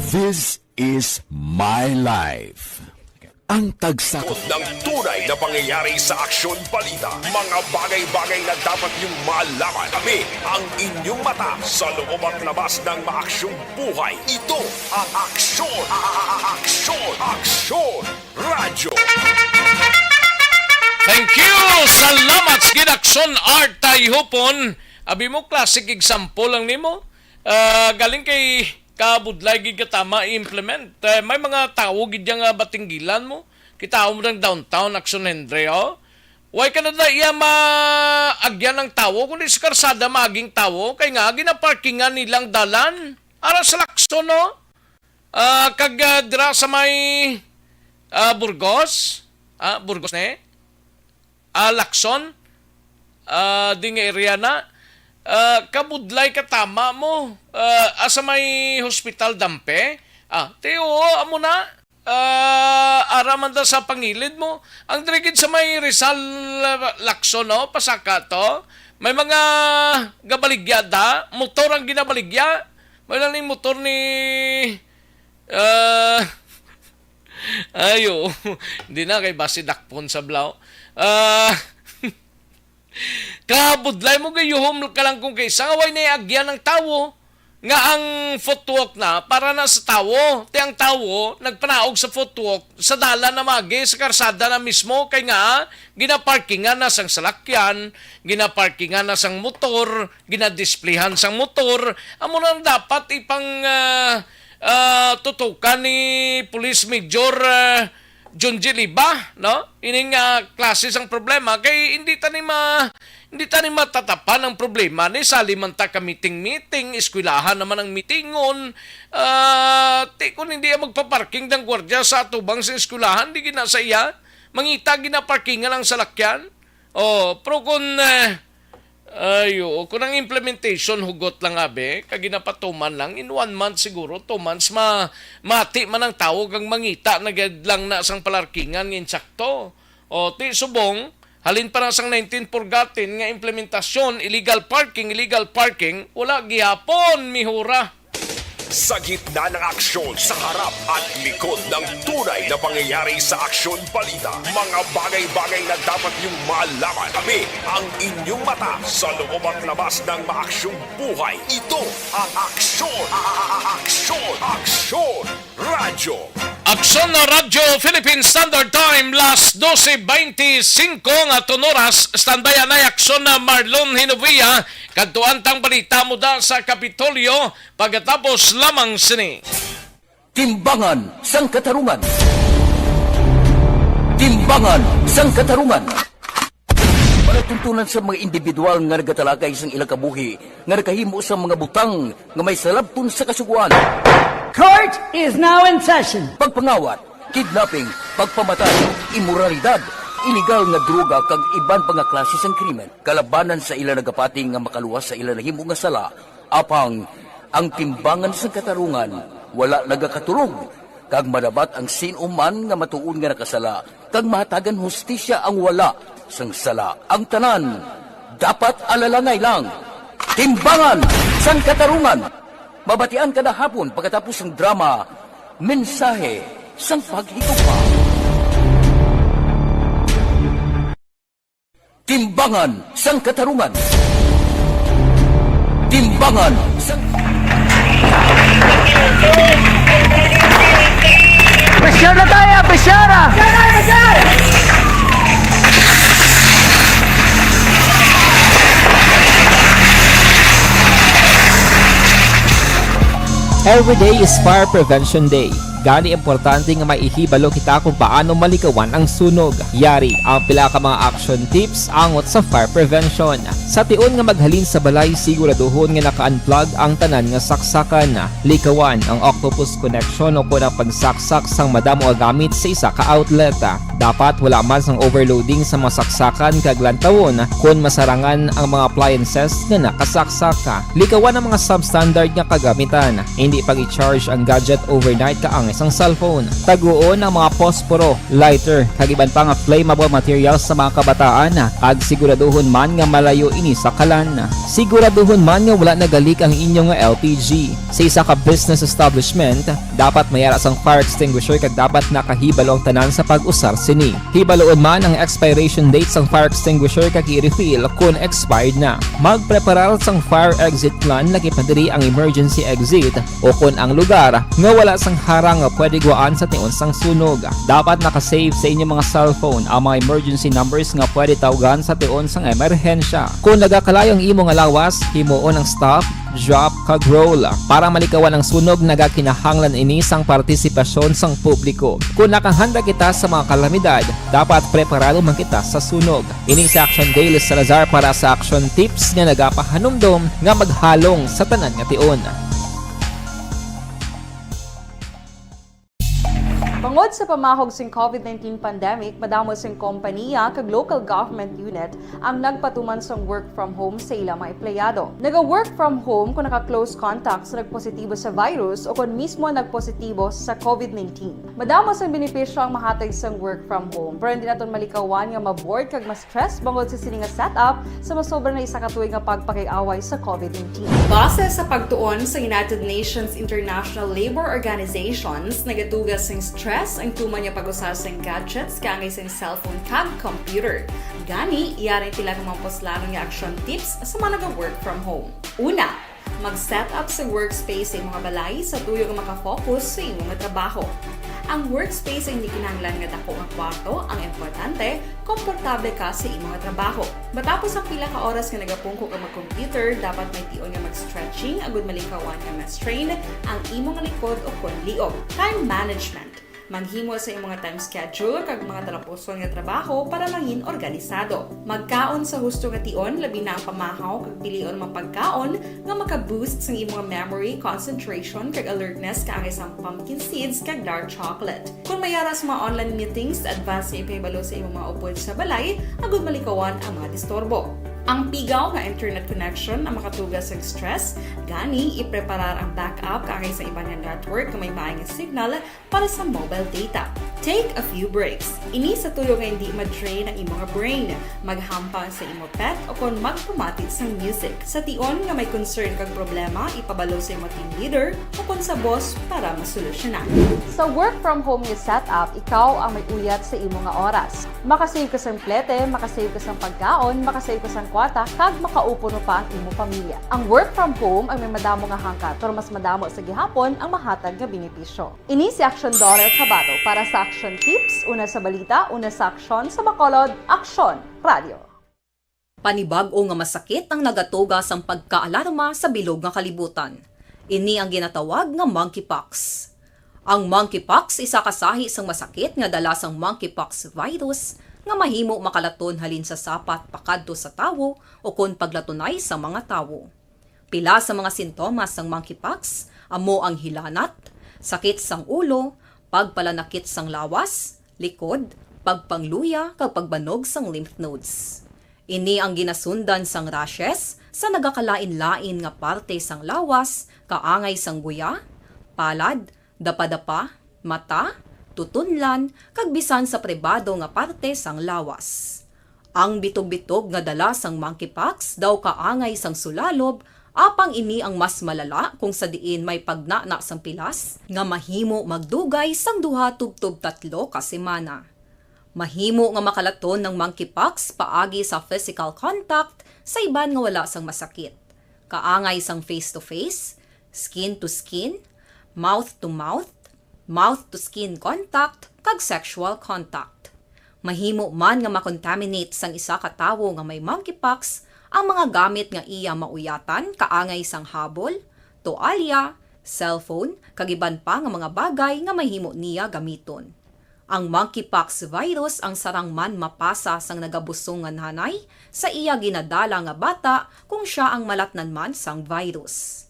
This is My Life. Ang tagsa ka Ng tunay na pangyayari sa aksyon balita. Mga bagay-bagay na dapat niyong malaman. Kami ang inyong mata sa loob at labas ng maaksyong buhay. Ito ang aksyon. A-, a-, a-, aksyon. Aksyon. Radyo. Thank you! Salamat sa Action Art Tayhupon. Abi mo, classic example lang nimo. Ah, galing kay kabudlay gid ka tama i-implement. Eh, may mga tawo gid nga batinggilan mo. Kita mo ng downtown, Action Henry, oh. Way ka na na iya maagyan ng tawo, kundi sa karsada maging tawo, kay nga ginaparkingan nilang dalan. Ara sa Lacson, no? Ah, kag, ah, dira sa may, ah, Burgos, ah, Burgos, ne? Ah, Lacson, ah, di nga area na. Ah, kabudlay ka tama mo. Ah, asa may hospital Dampe? Ah, ti, oo, amo na. Ah, ara man da sa pangilid mo. Ang diri gid sa may Rizal, ah, Lacson, no? Pasaka to. May mga gabaligya da, motor ang ginabaligya. May lang ning motor ni, ah, ayo, hindi na kay basi dakpon sa blaw. Ah, kabudlay mo, gayuhom ka lang kung kaysa nga way na agyan ang tawo nga ang footwalk na para na sa tawo. Ti ang tawo nagpanaog sa footwalk sa dalan na magi, sa karsada na mismo, kay nga ginaparkingan na sang salakyan, ginaparkingan na sang motor, ginadisplayhan sang motor. Amo na ang dapat ipang, ah, ah, tutukan ni Police Major, ah, Junji Liba, no? Ining, ah, klase sang problema kay hindi ta ni ma-, hindi ta ni matatapan ang problema ni sali man ta ka meeting-meeting, eskwelahan naman ang meetingon. Ah, ti kun hindi magpaparking dang gwardiya sa atubang sa eskwelahan, di gina sa iya, mangita ginaparkingan ang salakyan. Oh, pero kung, eh, ay, oo, kung ang implementation hugot lang, abi, kag ginapatuman lang, in one month siguro, two months, ma-, mati man ang tawo kag mangita na gid lang na sang palarkingan nga insakto. O, ti subong, halin pa na sang nineteen forgotten nga implementasyon, illegal parking, illegal parking, wala gihapon mihura. Sa gitna ng aksyon, sa harap at likod ng tunay na pangyayari sa Aksyon Balita, mga bagay-bagay na dapat niyong malaman. Kami ang inyong mata sa loob at labas ng maaksyong buhay. Ito ang Aksyon, a-, a-, a-, Aksyon, Aksyon Radyo. Aksyon na Radyo Philippine Standard Time, las dose beintisinko nga tunoras. Standby anay Aksyon na Marlon Hinovia. Kadtuan tang balita muda sa Kapitolyo pagkatapos lamang sini. Timbangan sang Katarungan. Timbangan sang Katarungan. Palatuntunan sa mga individual nga nagatalakay sang ilang kabuhi nga nakahimo sang mga butang nga may salabton sa kasugoan. Court is now in session. Pagpangawat, kidnapping, pagpamatay, imoralidad, iligal nga droga kag iban pa nga klase sang krimen. Kalabanan sa ila nagapati nga makaluwas sa ila nahimo nga sala, apang ang timbangan sang katarungan wala nagakatulog, kag madabat ang sin-o man nga matuod nga nakasala, kag mahatagan hustisya ang wala sang sala. Ang tanan dapat alalangay lang. Timbangan sang Katarungan. Mabatian kada hapon pagkatapos sang drama, Mensahe sang Paghigugma. Timbangan sang Katarungan. Timbangan sang Pressure na tayo, pressure! Every day is Fire Prevention Day. Gani, importante nga may ihibalo kita kung paano malikawan ang sunog. Yari ang pila ka mga action tips angot sa fire prevention. Sa tion nga maghalin sa balay, siguraduhon nga naka-unplug ang tanan nga saksakan. Likawan ang octopus connection o kon ang pagsaksak sang madamo nga gamit sa isa ka outlet. Dapat wala man sang overloading sa mga saksakan kag lantawon kon masarangan ang mga appliances nga nakasaksak. Likawan ang mga substandard nga kagamitan. Hindi pag-i-charge ang gadget overnight kaangay sang cellphone. Taguon ang mga posporo, lighter, kag iban pa nga flammable materials sa mga kabataan, kag siguraduhon man nga malayo ini sa kalan. Siguraduhon man nga wala nagalik ang inyo nga L P G. Sa isa ka business establishment, dapat may ara sang fire extinguisher kag dapat nakahibalo ang tanan sa pag-usar sini. Hibaloon man ang expiration date sang fire extinguisher kag i-refill kon expired na. Magpreparar sang fire exit plan, lakip na diri ang emergency exit o kon ang lugar nga wala sang harang nga pwede gwaan sa tion sang sunog. Dapat naka-save sa inyong mga cellphone ang mga emergency numbers nga pwede tawgan sa tion sang emerhensya. Kung nagakalayo ang imo nga lawas, himuon ang stop, drop, kag roll. Para malikawan ang sunog, nagakinahanglan ini sang partisipasyon sang publiko. Kung nakahanda kita sa mga kalamidad, dapat preparado man kita sa sunog. Ini si Action Dale Salazar para sa Action Tips nga nagapahanumdom nga maghalong sa tanan nga tion. Bangod sa pamahog sing COVID nineteen pandemic, madamo sing kompanya kag local government unit ang nagpatuman sang work from home sa ila mga empleyado. Naga-work from home kung naka-close contact sa nagpositibo sa virus o kon mismo nagpositibo sa COVID nineteen. Madamo sang benepisyo ang mahatag sang work from home, pero hindi naton malikawan nga ma-bored kag ma-stress bangod sa sini nga setup sa masobra na isa ka tuig nga pagpakig-away sa COVID nineteen. Base sa pagtuon sa United Nations International Labour Organizations, nagatuga sing stress ang tuman nga pag-usa sing gadgets kaangay sing cellphone kag computer. Gani, yari pila ka mga puslanon nga action tips sa mga naga-work from home. Una, mag-set up sa workspace sa imong balay sa tuyo nga makafocus sa imo nga trabaho. Ang workspace ay hindi kinahanglan nga dako nga kwarto, ang importante, komportable ka sa imo nga trabaho. Matapos ang pila ka oras nga nagapungko ka mag-computer, dapat may tion nga mag-stretching agud malikawan nga ma-strain ang imo nga likod o kon liog. Time management. Maghimo sa imong nga time schedule kag mga talapuson nga trabaho para mangin organisado. Magkaon sa husto nga tion, labi na ang pamahaw kag pilion nga mga pagkaon nga maka-boost sang imong memory, concentration, kag alertness kaangay sang pumpkin seeds kag dark chocolate. Kung may ara sa mga online meetings, advance nga ipahibalo sa imong mga upod sa balay agud malikawan ang mga disturbo. Ang pigaw nga internet connection ang makatuga sa stress, gani ipreparar ang backup kaangay sa iban nga network nga may maay nga signal para sa mobile data. Take a few breaks. Ini sa tuyo nga hindi ma-drain ang imo nga brain. Maghampang sa imo pet o kon magpamati sang music. Sa tion nga may concern kag problema, ipabalo sa imo team leader o kon sa boss para masolusyonan. Sa work from home nga setup, ikaw ang may uyat sa imo nga oras. Makasave ka sang plete, makasave ka sang pagkaon, makasave ka sang kwarta, kag makaupo pa ang imo pamilya. Ang work from home ang may madamo nga hangkat, pero mas madamo sa gihapon ang mahatag nga benepisyo. Ini si Action Daughter Kabato para sa Action Tips, una sa balita, una sa aksyon, sa Bacolod, Aksyon Radio. Panibag-o nga masakit ang nagatuga sang pagkaalarma sa bilog nga kalibutan. Ini ang ginatawag nga monkeypox. Ang monkeypox isa ka sahi sang masakit nga dala sang monkeypox virus nga mahimo makalaton halin sa sapat pakadto sa tawo o kon paglatunay sa mga tawo. Pila sa mga sintomas sang monkeypox amo ang hilanat, sakit sang ulo, pagpalanakit sang lawas, likod, pagpangluya, kag pagbanog sang lymph nodes. Ini ang ginasundan sang rashes sa nagakalain-lain nga parte sang lawas, kaangay sang guya, palad, dapadapa, mata, tutunlan, kag bisan sa pribado nga parte sang lawas. Ang bitog-bitog nga dala sang monkeypox daw kaangay sang sulalob, apang ini ang mas malala kung sa diin may pagnana sang pilas nga mahimo magdugay sang duha tubtob tatlo ka semana. Mahimo nga makalaton ang monkeypox paagi sa physical contact sa iban nga wala sang masakit, kaangay sang face-to-face, skin-to-skin, mouth-to-mouth, mouth-to-skin contact, kag sexual contact. Mahimo man nga makontaminate sang isa ka tawo nga may monkeypox ang mga gamit nga iya mauyatan, kaangay sang habol, toalya, cellphone, kag iban pa nga mga bagay nga mahimo niya gamiton. Ang monkeypox virus ang sarang man mapasa sang nagabusong nga nanay sa iya ginadala nga bata kung sia ang malatnan man sang virus.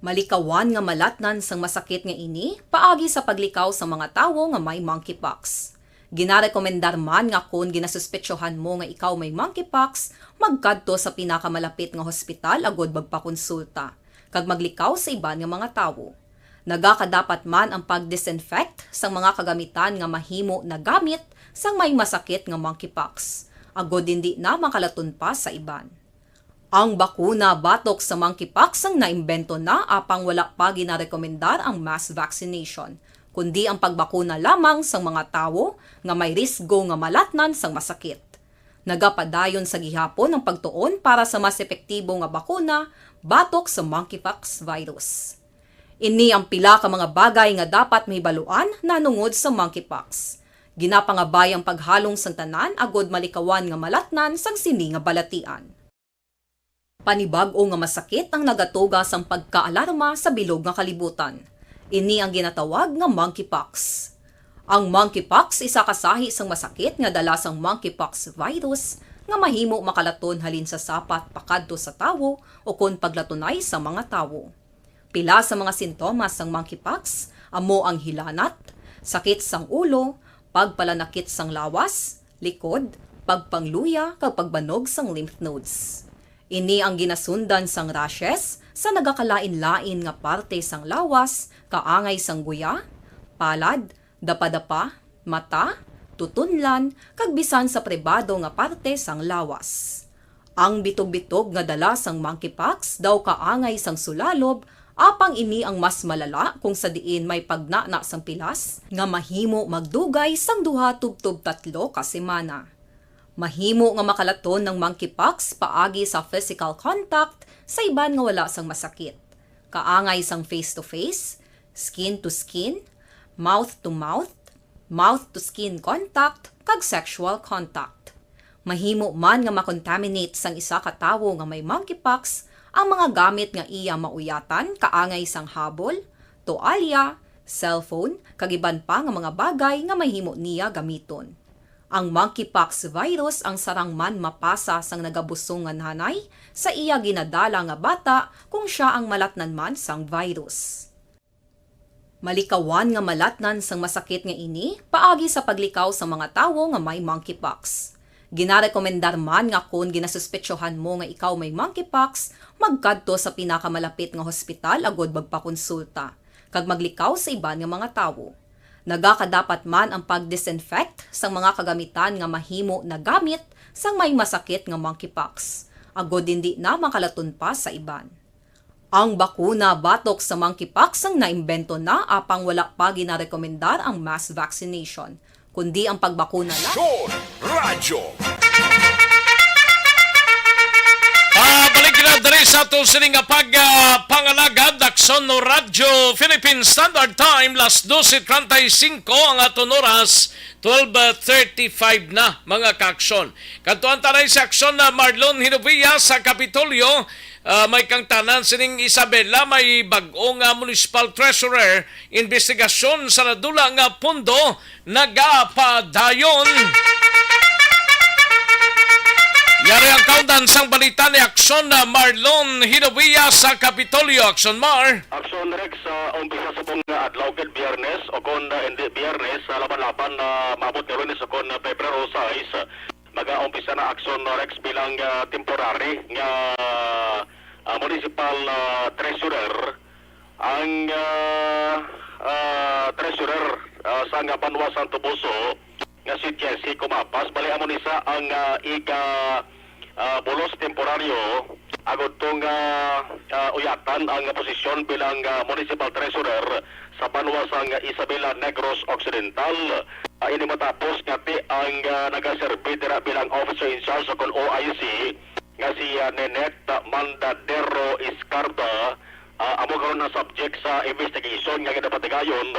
Malikawan nga malatnan sang masakit nga ini paagi sa paglikaw sa mga tawo nga may monkeypox. Ginarekomendar man nga kon ginasuspetsohan mo nga ikaw may monkeypox, magkadto sa pinakamalapit nga hospital agud magpakonsulta kag maglikaw sa iban nga mga tawo. Nagakadapat man ang pag-disinfect sang mga kagamitan nga mahimo nagamit sang may masakit nga monkeypox, agud indi na makalaton pa sa iban. Ang bakuna batok sa monkeypox ang naimbento na, apang wala pa ginarekomendar ang mass vaccination, kundi ang pagbakuna lamang sang mga tawo nga may risgo nga malatnan sang masakit. Nagapadayon sa gihapon ang pagtuon para sa mas epektibo nga bakuna batok sa monkeypox virus. Ini ang pila ka mga bagay nga dapat mahibaluan nanungod sa monkeypox. Ginapangabay ang paghalong sang tanan agod malikawan nga malatnan sang sini nga balatian. Panibag-o nga masakit ang nagatuga sang pagkaalarma sa bilog nga kalibutan. Ini ang ginatawag nga monkeypox. Ang monkeypox isa ka sahi sang masakit nga dala sang monkeypox virus nga mahimo makalaton halin sa sapat pakadto sa tawo o kon paglatunay sa mga tawo. Pila sa mga sintomas sang monkeypox amo ang hilanat, sakit sang ulo, pagpalanakit sang lawas, likod, pagpangluya, kag pagbanog sang lymph nodes. Ini ang ginasundan sang rashes sa nagakalain-lain nga parte sang lawas, kaangay sang guya, palad, dapadapa, mata, tutunlan, kag bisan sa pribado nga parte sang lawas. Ang bitog-bitog nga dala sang monkeypox daw kaangay sang sulalob, apang ini ang mas malala kung sa diin may pagnana sang pilas nga mahimo magdugay sang duha tubtob tatlo ka semana. Mahimo nga makalaton ang monkeypox paagi sa physical contact sa iban nga wala sang masakit, kaangay sang face-to-face, skin-to-skin, mouth-to-mouth, mouth-to-skin contact, kag sexual contact. Mahimo man nga makontaminate sang isa ka tawo nga may monkeypox ang mga gamit nga iya mauyatan, kaangay sang habol, toalya, cellphone, kag iban pa nga mga bagay nga mahimo niya gamiton. Ang monkeypox virus ang sarang man mapasa sang nagabusong nga nanay sa iya ginadala nga bata kung sia ang malatnan man sang virus. Malikawan nga malatnan sang masakit nga ini paagi sa paglikaw sa mga tawo nga may monkeypox. Ginarekomendar man nga kon ginasuspetsohan mo nga ikaw may monkeypox, magkadto sa pinakamalapit nga hospital agud magpakonsulta kag maglikaw sa iban nga mga tawo. Nagakadapat man ang pag-disinfect sang mga kagamitan nga mahimo nagamit sang may masakit nga monkeypox, agud indi na makalaton pa sa iban. Ang bakuna batok sa monkeypox ang naimbento na, apang wala pa ginarekomendar ang mass vaccination, kundi ang pagbakuna lang. Aksyon Radyo. Ah, balik na diri sa aton sini nga pag, ah, pangalagad, Aksyon no Radyo, Philippine Standard Time, las doce treinta y cinco ang aton oras, twelve thirty-five na, mga kaaksyon. Kadtuan ta na si Aksyon na Marlon Hinovia sa Kapitolyo. Ah, may kangtanan sining Isabela, may bag-o nga municipal treasurer, investigasyon sa nadula nga pondo nagapadayon. Yari ang kaundan sang balita ni Aksyon na Marlon Hinovia sa Kapitolyo. Aksyon Mar. Aksyon Rex, sa umpisa subong nga adlaw gid, Biyernes o kon, ah, hindi Biyernes, sa laban-laban na maabot nga Lunes o kon, ah, Pebrero sais, mag-aumpisa na Aksyon Rex bilang, ah, temporary nga, ah, municipal, ah, treasurer ang, ah, ah, treasurer, ah, sa nga banwa sang Toboso nga si Jesse Cumapas. Bali, amo ni sa ang, ah, iga, ah, bulos temporaryo agud to nga, ah, uyatan ang posisyon bilang, ah, municipal treasurer sa banwa sang Isabela, Negros Occidental. Ah, ini matapos nga ti ang, ah, nagaserbi dira bilang officer in charge o kon O I C nga si, ah, Ninette Mandadero Iscarda, ah, amo karon ang subject sa investigation nga ginapatigayon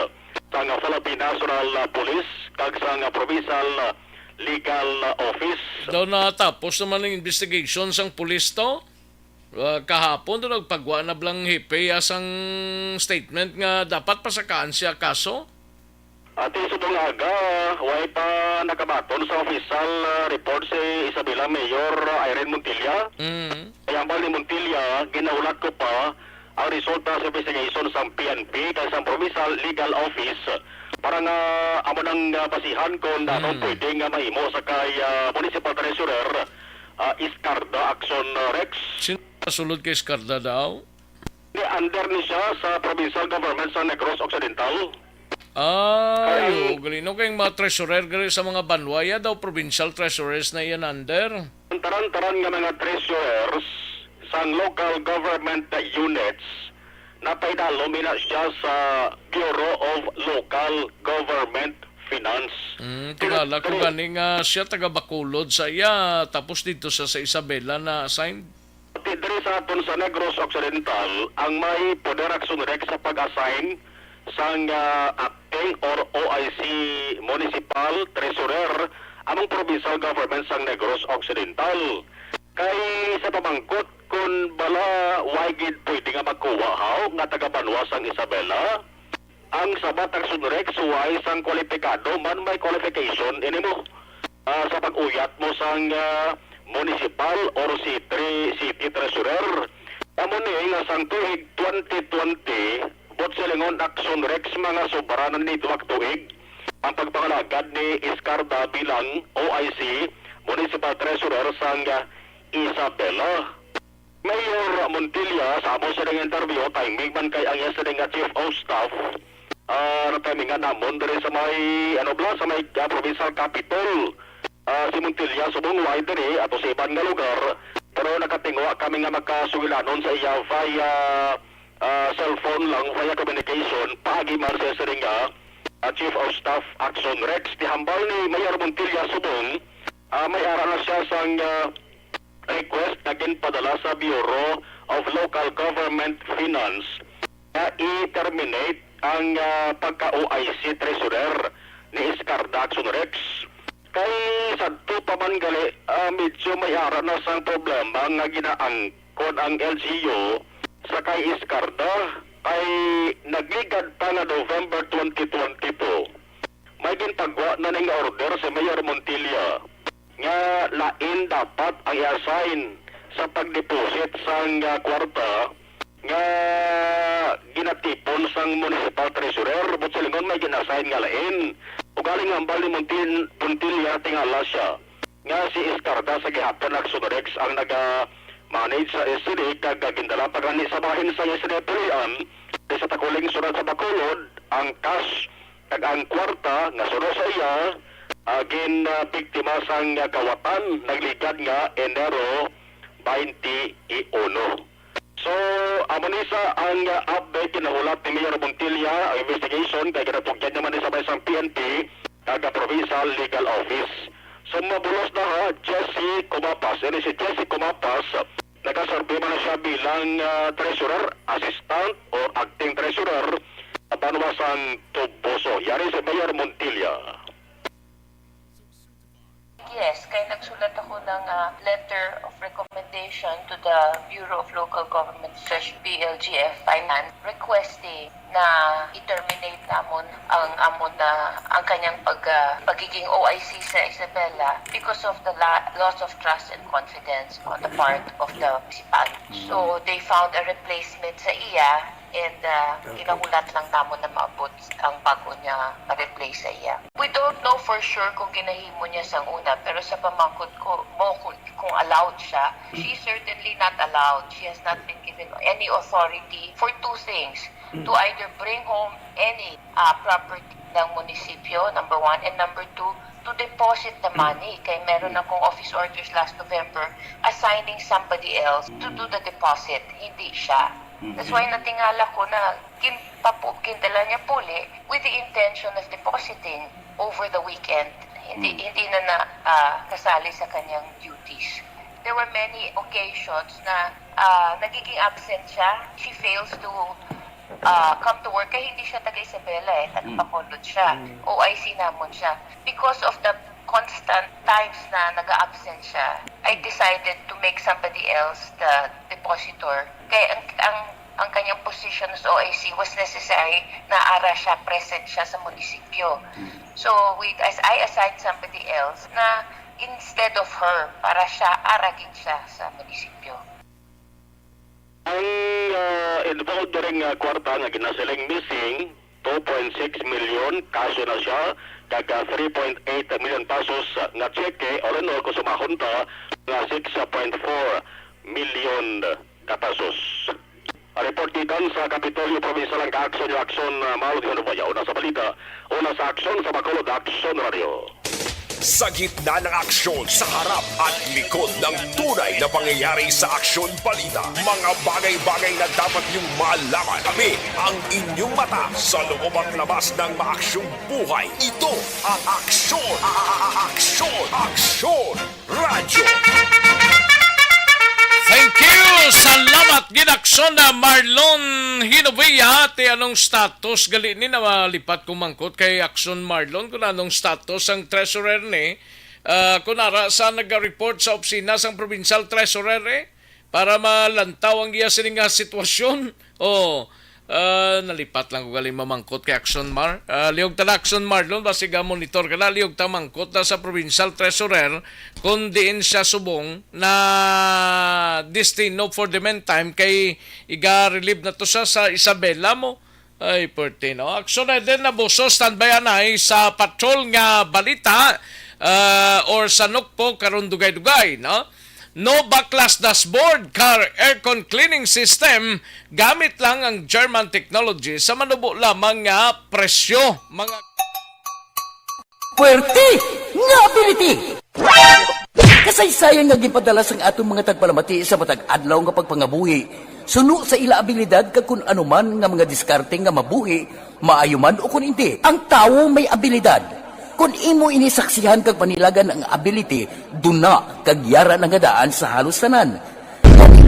sang Philippine National, ah, Police kag sang Provincial, ah, Legal, ah, Office. Daw natapos naman ang investigation sang pulis to. Ah, kahapon daw nagpagwa na blang hepe sang statement nga dapat pasakaan siya kaso. Ati subong aga, way pa nakabaton sa official, ah, report si Isabela Mayor, ah, Irene Montilla. Mm. Kay hambal ni Montilla, ginahulat ko pa ang resulta sa investigation sang P N P kag sang Provincial Legal Office para nga amo nang, ah, basihan kung ano ang Mm. pwede nga mahimo sa kay, ah, Municipal Treasurer, ah, Iscarda Action, ah, Rex. Sino sulod kay Iscarda daw? Ni under ni siya sa provincial government sa Negros Occidental. Ay, Kay oo, gali, no, kay mga treasurer gali sa mga banwa, ya daw provincial treasurers na iyan under. Ang taran-taran nga mga treasurers sang local government units, napahidalom ina siya sa Bureau of Local Government Finance. Mm, tingala ko Pero gani nga siya taga Bacolod sa iya, tapos dito sa, sa Isabela na assigned. Ti Diri sa aton sa Negros Occidental, ang may poder Action Rex sa pag-assign sang, ah, acting or O I C municipal treasurer among provincial government sang Negros Occidental. Kay sa pamangkot kon bala way gid pwede nga magkuha haw nga taga-banwa sang Isabela, ang sabat Action Rex way sang kwalipikado man may qualification ini mo, ah, sa pag-uyat mo sang, ah, municipal or city, city treasurer. Amo ni nga sang tuig twenty twenty, buot silingon Action Rex mga sobra na ni duha ka tuig ang pagpangalagad ni Iscarda bilang O I C, Municipal Treasurer sang, ah, Isabela. Mayor Montilla, sa amo sining interview, timing man kay ang iya sining nga Chief of Staff, ah, na-timingan namon diri sa may, ano bala, sa may, ah, provincial capitol. Ah, si Montilla, subong way diri, ato sa iban nga lugar, pero nakatinguha kami nga makasugilanon sa iya via, ah, cellphone lang, via communication, paagi man sa sining nga, ah, Chief of Staff Action Rex. Tihambal ni Mayor Montilla, subong, ah, may ara na siya sang, ah, request nga ginpadala sa Bureau of Local Government Finance nga i-terminate ang, ah, pagka-O I C treasurer ni Iscarda Action Rex. Kay sadto pa man gali, ah, medyo may ara na sang problema nga ginaangkon ang L G U sa kay Iscarda, kay nagligad pa nga November twenty twenty-two. May gintagwa na ning order si Mayor Montilla nga lain dapat ang i-assign sa pag-deposit sang, ah, kwarta nga ginatipon sang municipal treasurer, buot silingon may gin-assign nga lain. Ugaling hambal ni Montin-, Montilla, tingala siya nga si Iscarda sa gihapon Action Rex ang naga-manage sa S N E, kag gindala pa gani sa bahin sa S N E Pulian, di sa Takuling, Siyudad sa Bacolod, ang cash kag ang kwarta nga suno sa iya, ah, gin, ah, biktima sang, ah, kawatan nagligad nga Enero twenty-one. So, amo ni sa ang, ah, update kinahulat ni Mayor Montilla, ang investigation kay ginatugyan naman ni sa may sang P N P kag, ah, Provincial Legal Office. So, mabulos na ha, Jesse Comapas. Ini si Jesse Comapas, nagaserbi man na siya bilang, ah, treasurer, assistant, or acting treasurer sa banwa sang Toboso. Yari si Mayor Montilla. Yes, kay nagsulat ako ng, ah, letter of recommendation to the Bureau of Local Government, Treasury, B L G F, Finance, requesting na i-terminate namon ang amon na, ang kanyang pag, ah, pagiging O I C sa Isabela because of the la-, loss of trust and confidence on the part of the municipality. So, they found a replacement sa iya, and, ah, ginahulat lang namon na maabot ang bago niya ma-replace sa iya. We don't know for sure kung ginahimo niya sang una, pero sa pamangkot ko mo, kung, kung allowed siya, she is certainly not allowed. She has not been given any authority for two things, to either bring home any, ah, property ng munisipyo, number one, and number two, to deposit the money. Kay meron akong office orders last November assigning somebody else to do the deposit, hindi siya. That's why natingala ko na ginpapu-, gindala niya puli with the intention of depositing over the weekend. Hindi, hindi na na, ah, kasali sa kanyang duties. There were many occasions na, ah, nagiging absent siya. She fails to, ah, come to work kay hindi siya taga Isabela eh, taga Bacolod siya. O I C namon siya. Because of the constant times na nag-absent siya, I decided to make somebody else the depositor. Kay ang, ang, ang kanyang position as O I C was necessary na ara siya, present siya sa munisipyo. So, we, as I assigned somebody else na instead of her, para siya, ara gid siya sa munisipyo. Ang, ah, involved diri nga kwarta nga ginasiling missing, two point six million, kaso na siya, kag, ah, three point eight million pesos nga tseke, all in all, kung sumahon ta, nga six point four million ka pesos. Report gikan sa Kapitolyo Provincial ang Kaaksyon, Aksyon, ah, Maulid Hinubaya. Una sa balita, una sa aksyon sa Bacolod Aksyon Radio. Sa gitna ng aksyon, sa harap at likod ng tunay na pangyayari sa Aksyon Balita, mga bagay-bagay na dapat niyong malaman. Kami ang inyong mata sa loob at labas ng maaksyong buhay. Ito ang Aksyon, a-, a-, a-, Aksyon, Aksyon Radyo. Thank you. Salamat gid, Aksyon na Marlon Hinovia. Ti anong status gali ni, na malipat ko mangkot kay Aksyon Marlon kung anong status ang treasurer ni? Ah, kung ara sa nag-report sa opisina sang provincial treasurer, eh, para malantaw ang iya sini nga sitwasyon. Oh, ah, nalipat lang ko gali mamangkot kay Action Mar. Ah, liog ta na, Action Marlon, basig ga monitor ka na, liog ta mangkot na sa provincial treasurer kung diin siya subong na destino for the meantime kay iga-relieve na to siya sa Isabela mo. Ay, perti, no? Action na din, Abuso, standby anay sa patrol nga balita, ah, or sa Nokpo karon dugay-dugay, no? No backlash dashboard, car aircon cleaning system, gamit lang ang German technology sa manubo lamang nga presyo. Mga Puwerte nga ability! Kasaysayan nga ginpadala sang aton mga tagpalamati sa matag adlaw nga pagpangabuhi, suno sa ila abilidad kag kun ano man nga mga diskarte nga mabuhi, maayo man o kun indi, ang tawo may abilidad. Kon imo ini saksihan kag panilagan ang ability, duna kag yara na nga daan sa halos tanan.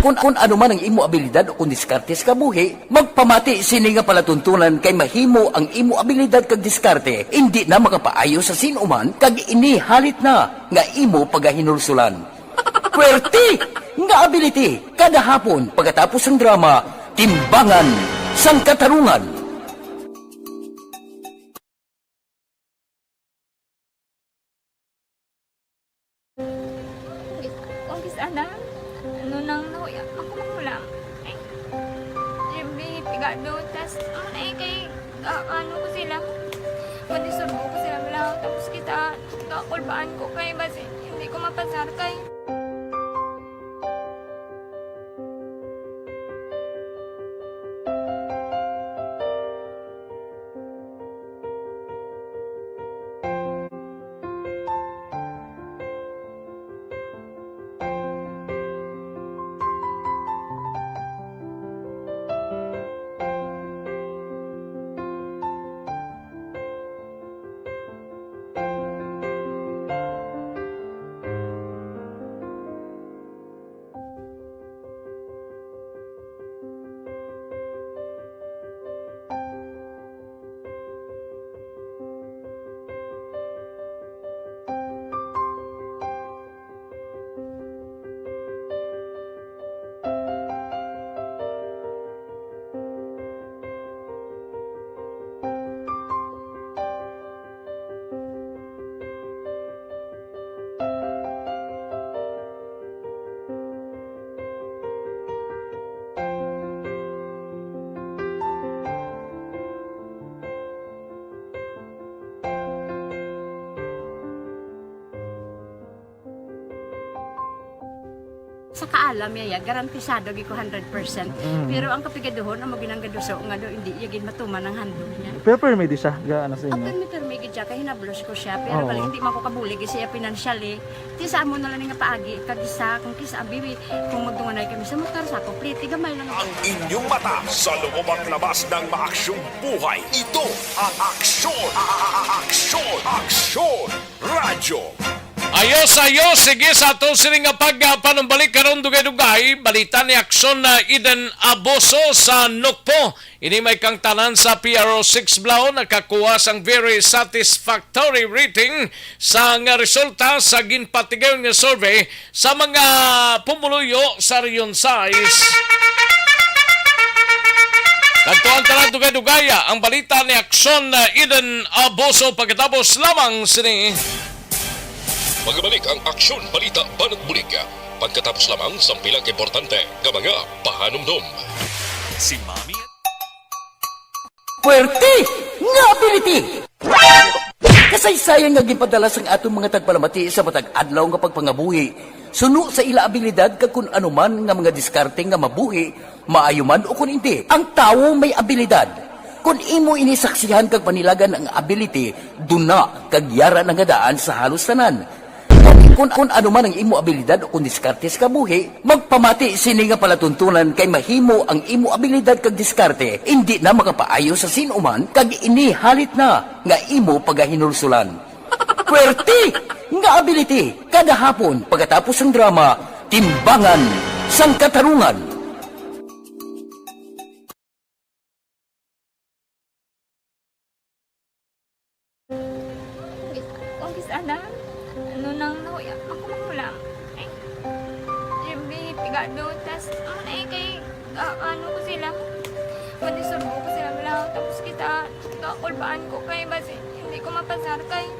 Kon, kon ano man ang imo abilidad o kon diskarte sa kabuhi, magpamati sini nga palatuntunan kay mahimo ang imo abilidad kag diskarte indi na makapaayo sa sin-o man kag ini halit na nga imo pagahinulsulan. Puwerte nga ability kada hapon pagkatapos sang drama, Timbangan sang Katarungan. Kung kis-, kung kis-, ana, ano nang nahuya, ako manghulam. Ay, Jimmy, pigado, tas, ano na eh, kay, ka-, ano ko sila, kung isurbo ko sila, wala, tapos kita, kakulbaan ko kay, basi, hindi ko mapasar kay. Sa kaalam niya, ya, garantisado gid ko hundred percent. Mm. Pero ang kapigaduhon, amo ginang gaduso nga do, hindi iya gid matuman ang handog niya. Pero permi di siya, ga, ano sa inyo? Ang permi, permi gid siya, kay hinablos ko siya. Pero Oo. bali, hindi man ko kabulig siya financially. Ti sa amo na lang nga paagi, kag isa, kung kisa, abi, kung magdunganay kami sa motor, sa ako, plete, gamay lang Ang ako. inyong mata sa loob at labas ng maaksyong buhay. Ito ang Aksyon, a-, a-, a-, Aksyon, Aksyon Radyo. Ayos, ayos. Sige, sa ato sini nga pagpanumbalik karon, dugay-dugay, balita ni Aksyon na Eden Abuso sa Nokpo. Ini may kangtanan sa P R O six Blaon, nakakuha sang very satisfactory rating sa nga resulta sa ginpatigayon nga survey sa mga pumuluyo sa Region sais. Kadtuan tanan dugay-dugaya ang balita ni Aksyon na Eden Abuso pagkatapos lamang sini. Magbalik ang Aksyon Balita Banat Bulig pagkatapos lamang sang pila ka importante nga mga pahanumdom. Si Mami Puwerte nga ability! Kasaysayan nga ginpadala sang aton mga tagpalamati sa matag adlaw nga pagpangabuhi, suno sa ila abilidad kag kun ano man nga mga diskarte nga mabuhi, maayo man o kun indi, ang tawo may abilidad. Kon imo ini saksihan kag panilagan ang ability, duna kag yara na nga daan sa halos tanan. Kon, kon ano man ang imo abilidad o kon diskarte sa kabuhi, magpamati sini nga palatuntunan kay mahimo ang imo abilidad kag diskarte indi na makapaayo sa sin-o man kag ini halit na nga imo pagahinulsulan. Puwerte nga ability kada hapon pagkatapos sang drama, Timbangan Ang katarungan. Kung kis-a na, ano nang nahuya, makumakulang. Ay, Jimmy, pigado, tas, ano na eh, kay, ah, ano ko sila, madisurbo ko sila, wala, tapos kita, kakulbaan ko kay, basi, hindi ko mapasar kay.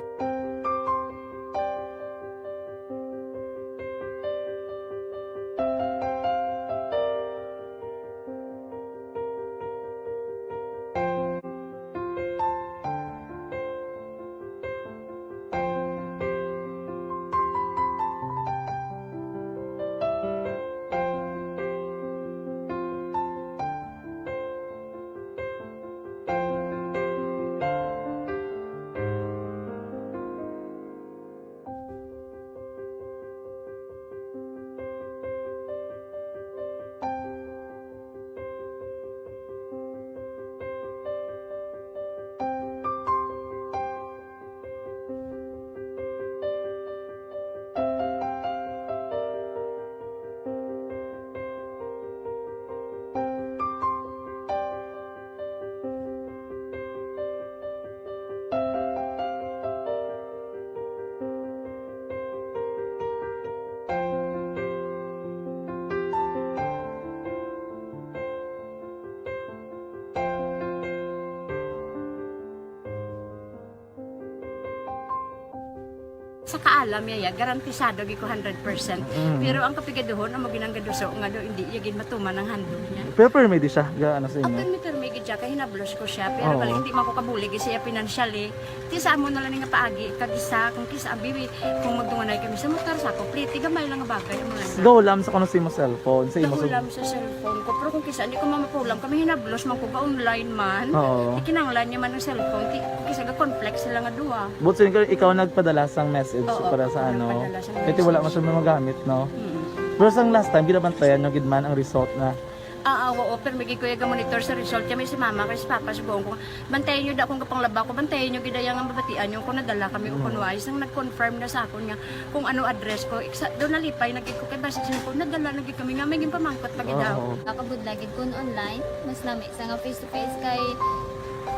Sa kaalam niya, ya, garantisado gid ko hundred percent. Mm. Pero ang kapigaduhon, amo ginang gaduso nga do, hindi iya gid matuman ang handog niya. Pero permi di siya, ga, ano sa inyo? Apan may permi gid siya, kay hinablos ko siya. Pero Oo. bali, hindi man ko kabulig siya financially. Ti sa amo na lang nga paagi, kag isa, kung kisa, abi, kung magdunganay kami sa motor, sa ako, pliti, gamay lang nga bagay, amo lang. Gaw lang sa kuno sa imo cellphone, sa imo Gaw lang sa cellphone ko, pero kung kisa, hindi ko mamapulam, kami hinablos man ko, ga-online man. Oo. Ikinanglan niya man ang cellphone, ti, kisa ga-conflict sila nga duha. But so, ikaw, ikaw nagpadala sang message Oo, para ako sa ano? nagpadala sang Kasi wala message. man siya magamit, no? Mm. Pero sang last time, ginabantayan nyo gid man ang result na Ah, ah, oo, pero may gid ko iya ga-monitor sa result. Kami si mama, kay si papa, sugoon ko, bantayan nyo da akong gapanglaba ko, bantayan nyo gid iya nga mabatian nyo kung nadala kami o Mm. kung wala. Isang nag-confirm na sa akon nga kung ano address ko. Iksa, doon nalipay na gid ko kay basi sa ko, nadala na gid kami nga may ginpamangkot pa gid daw. Oo. Nakabudlay gid kun online, mas nami sa nga face to face kay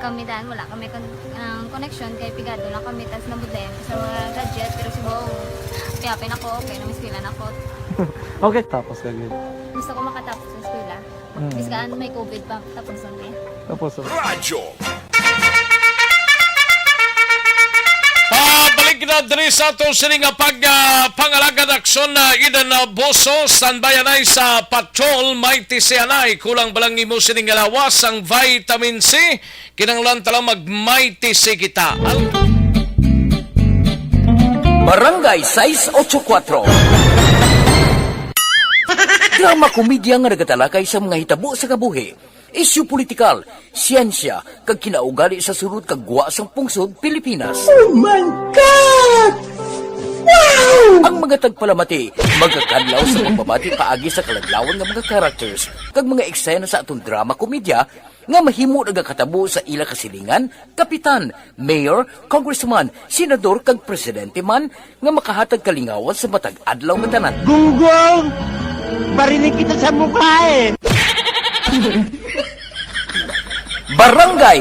kami dan wala kami kon-, ang connection kay pigado lang kami tas nabudlayan ko sa mga gadget pero si Bong, kaya pa nako, okay, nang eskwela na ko. Okay, tapos ka gid. Gusto ko makatapos sa eskwela. Mm. Bis kaan may covid pa, tapos ang eh. Tapos ang Radyo. Pabalik na diri sa ato sini nga pag, ah, pangalagad aksyon na Eden Abuso, standby anay sa patrol, may tisianay, kulang balang imo sini nga lawas ang vitamin C, kinanglan tala mag may tisi kita. Al- Barangay sais ocho kuatro. Drama komedya nga nagatalakay sa mga hitabo sa kabuhi, isyu politikal, siyensya, kag kinaugali sa sulod kag gwa sang pungsod Pilipinas. Oh my God! Wow! Ang mga tagpalamati magakadlaw sa pagbabati paagi sa kaladlawan nga mga characters kag mga eksena sa aton drama komedya nga mahimo nagakatabo sa ila kasilingan, kapitan, mayor, congressman, senador, kag presidente man nga makahatag kalingawan sa matag adlaw nga tanan. Gunggong! Barinig kita sa mukha eh! Barangay!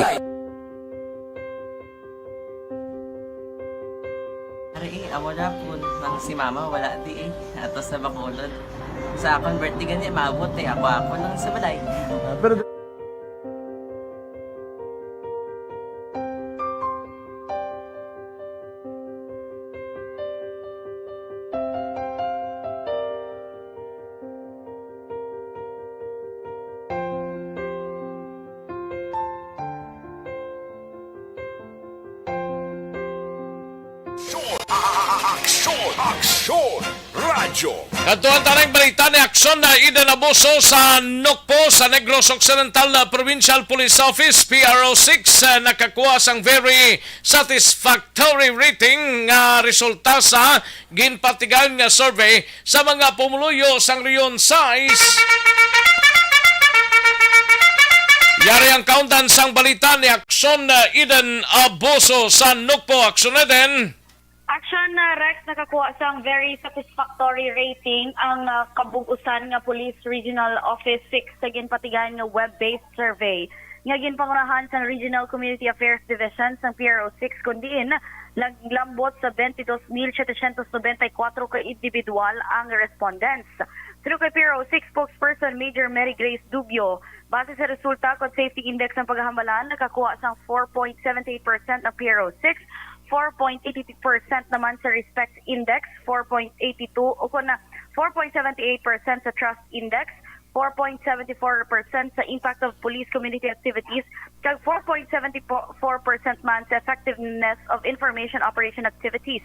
Ari eh, amo na po nang si mama wala di eh. Ato sa Bacolod. Sa akon birthday gani, maabot eh. Ako, ako lang sa balay. Ah, pero Aksyon! Aksyon! Aksyon! Radyo. Kadtuan ta na ang balita ni Aksyon na Eden Abuso sa Nukpo sa Negros Occidental na Provincial Police Office, P R O six, eh, nakakuha sang very satisfactory rating nga resulta sa ginpatigayon nga survey sa mga pumuluyo sang Rehiyon sais. Yari ang kaundan sang balita ni Aksyon na Eden Abuso sa Nukpo. Aksyon Eden. Action, uh, Rex, nakakuha sang very satisfactory rating ang, uh, kabug-usan nga Police Regional Office six sa ginpatigayon nga web-based survey nga ginpangunahan sang Regional Community Affairs Division sang P R O six, kun diin naglambot sa twenty-two mil setecientos nobenta y cuatro ka individual ang respondents. Suno kay P R O six spokesperson Major Mary Grace Dubio, base sa resulta kon safety index ang paghambalan, nakakuha sang four point seventy-eight percent ang P R O six, four point eighty-two percent naman sa respect index, four point eighty-two, o kon na, four point seventy-eight percent sa trust index, four point seventy-four percent sa impact of police community activities, kag four point seventy-four percent man sa effectiveness of information operation activities.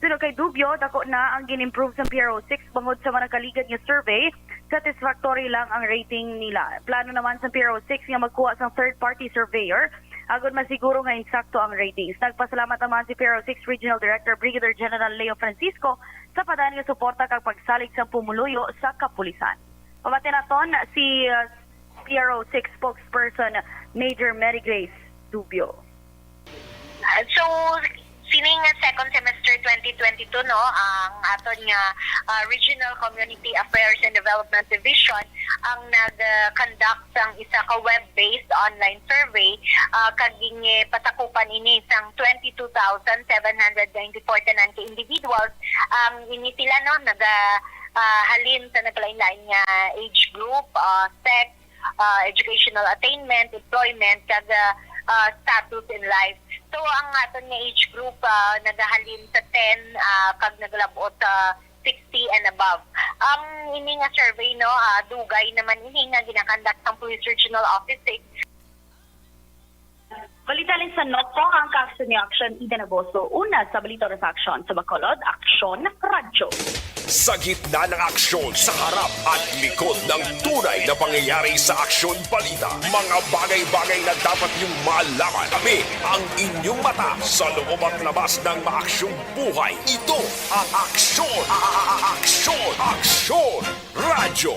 Suno kay Dubio, dako na ang gin-improve sa P R O six bangod sa mga nakaligad nga survey, satisfactory lang ang rating nila. Plano naman sa P R O six nga magkuha sang third-party surveyor agod masiguro nga insakto ang ratings. Nagpasalamat naman si P R O six Regional Director Brigadier General Leo Francisco sa padayon nga suporta kag pagsalig sa pumuluyo sa kapulisan. Pamati naton si, uh, P R O six spokesperson Major Mary Grace Dubio. So, sining second semester twenty twenty-two, no, ang aton nga, ah, Regional Community Affairs and Development Division ang nag-conduct sang isa ka web-based online survey, ah, kag gin-, pasakupan ini sang twenty-two thousand seven hundred ninety-four tanan ka individuals. Ang ini sila, no, naga, ah, halin sa nagkalain-lain nga age group, ah, sex, ah, educational attainment, employment, kag, ah, ah, status in life. So, ang aton nga age group, ah, nagahalin sa ten, ah, kag nagalab-ot sa sixty and above. Ang ini nga survey, no, ah, dugay naman ini nga ginakandak sang Police Regional Office six. Balita halin sa NOCPO, ang kaaksyon ni Action Eden Agosto. Una sa balita sa aksyon sa Bacolod, Aksyon Radyo. Sa gitna ng aksyon, sa harap at likod ng tunay na pangyayari sa Aksyon Balita, mga bagay-bagay na dapat niyong malaman. Kami ang inyong mata sa loob at labas ng maaksyong buhay. Ito ang Aksyon, a-, a-, a-, Aksyon, Aksyon Radyo.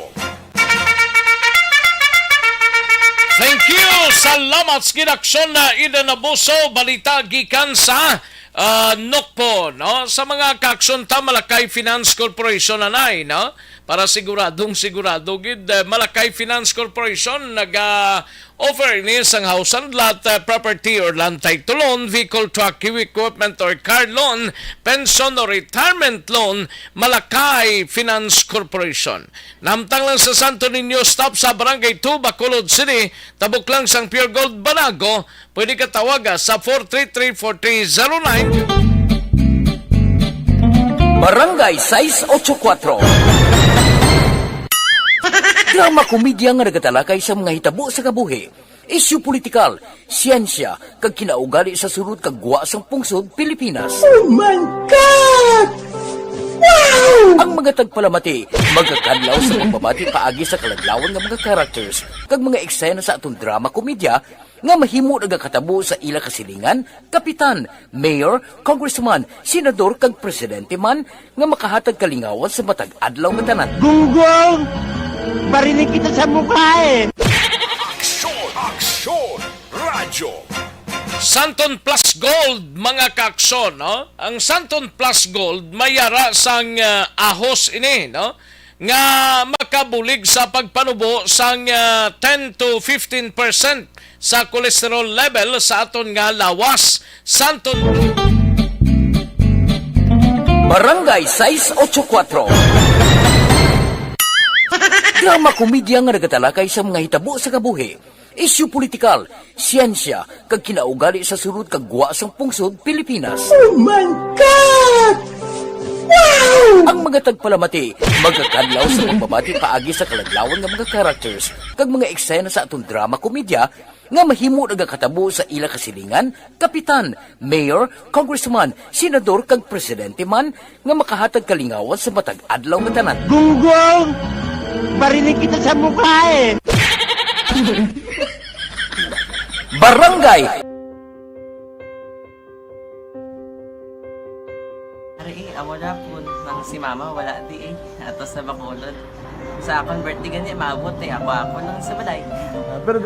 Thank you. Salamat sa ginaksyon na Eden Abuso. Balita gikan sa, ah, NOCPO, no? Sa mga kaaksyon ta, Malacay Finance Corporation anay, no? Para siguradong sigurado gid, eh, Malacay Finance Corporation naga-offer ini sang house and lot, eh, property or land title loan, vehicle, truck, heavy equipment or car loan, pension or retirement loan, Malacay Finance Corporation. Namtang lang sa Santo Niño, stop sa Barangay two, Bacolod City, tabok lang sang Pure Gold Banago, pwede ka tawaga sa four three three, four three zero nine. Barangay sais ocho kuatro. Drama komedya nga nagatalakay sa mga hitabo sa kabuhi, isyu politikal, siyensya, kag kinaugali sa sulod kag gwa sang pungsod Pilipinas. Oh my God! Wow! Ang mga tagpalamati magakadlaw sa pagbabati paagi sa kaladlawan nga mga characters kag mga eksena sa aton drama komedya nga mahimo nagakatabo sa ila kasilingan, kapitan, mayor, congressman, senador, kag presidente man nga makahatag kalingawan sa matag adlaw nga tanan. Gunggong! Barinig kita sa mukha eh! Aksyon! Aksyon! Radyo! Santon Plus Gold, mga kaaksyon, no? Ang Santon Plus Gold may yara sang, ah, ahos ini, no? Nga makabulig sa pagpanubo sang, ah, ten to fifteen percent sa cholesterol level sa aton nga lawas. Santon Barangay sais ocho kuatro. Drama komedya nga nagatalakay sa mga hitabo sa kabuhi, isyu politikal, siyensya, kag kinaugali sa sulod kag gwa sang pungsod Pilipinas. Oh my God! Wow! Ang mga tagpalamati magakadlaw sa pagbabati paagi sa kaladlawan nga mga characters kag mga eksena sa aton drama komedya nga mahimo nagakatabo sa ila kasilingan, kapitan, mayor, congressman, senador, kag presidente man nga makahatag kalingawan sa matag adlaw nga tanan. Gunggong! Barinig kita sa mukha eh! Barangay! Ari eh, amo na po nang si mama wala di eh. Ato sa Bacolod. Sa akong birthday gani, maabot eh. Ako, ako lang sa balay. Ah, pero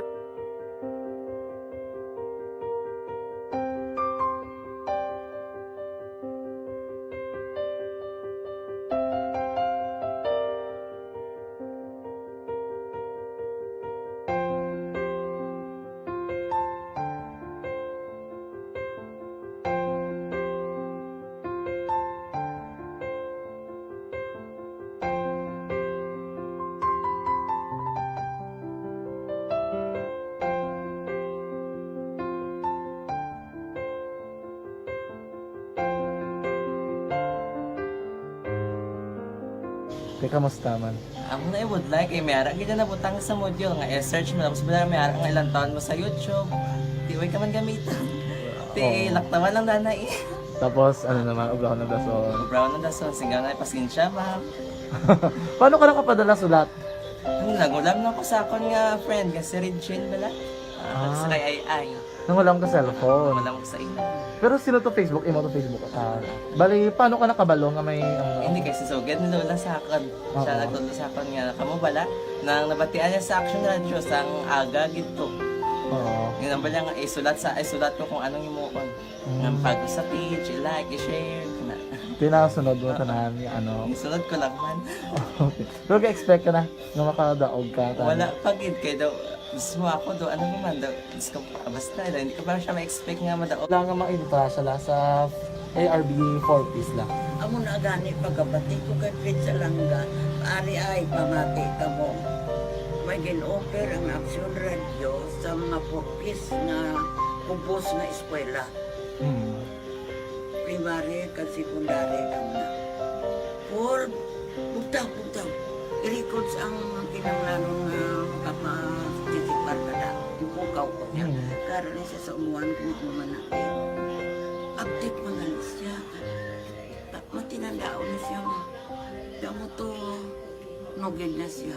Te, kamusta man? Amo na ibudlay kay may ara gid na nabutang sa module nga i-search mo, tapos bala may ara nga ilang taon mo sa YouTube. Di way ka man gamiton. Ti Oo. Laktawan lang dana eh. Tapos, ano naman, ubrahon na dason. Ubrahon na dason, singgaw na, pasensya, ma'am. Paano ka nakapadala sulat? Ano, nangulam na ko sa akon nga friend nga si Regine bala. Ah, Ah. Sa kay Ay Ay. Nangulam ka cellphone. Wala mo sa imo. Pero sino to Facebook? Imo to Facebook? Ah, bali, paano ka nakabalo nga may, ano? Hindi, kay si Sugad ni Lola sa akon. Siya Oo. Nagtudlo sa akon nga, kamo bala, nang nabatian niya sa Action Radio, sang aga gid to. Oo. Yun ang bala nga, isulat sa, isulat ko kung anong himuon. Mm. Nga bago sa page, i-like, i-share, na. Tinasunod mo Oo. Tanan, yung ano. Isunod ko lang man. Okay. Pero ga-expect ka na nga makadaog ka, tanan? Wala pa gid, kay daw, mismo ako daw, ano naman daw, Diyos ko, ah, basta, hindi ko pa siya ma-expect nga madaog. Wala nga maintra siya la sa A R B four Ps la. Amo na gani pagkabati ko kay Fred Salanga, ari ay pamati kamo. May gin-offer ang Action Radio sa mga four Ps nga ubos nga eskwela. Hmm. Primary kag secondary kamo na. Four, bugtaw, bugtaw. I-records ang kinahanglanon nga makaparticipar ka na. Ipukaw ko niya. Mm. Karon ni siya sa umuan kung ano man na. Update man gani siya. Ta-, matinandaon na siya nga. Kamo to, nugid na siya.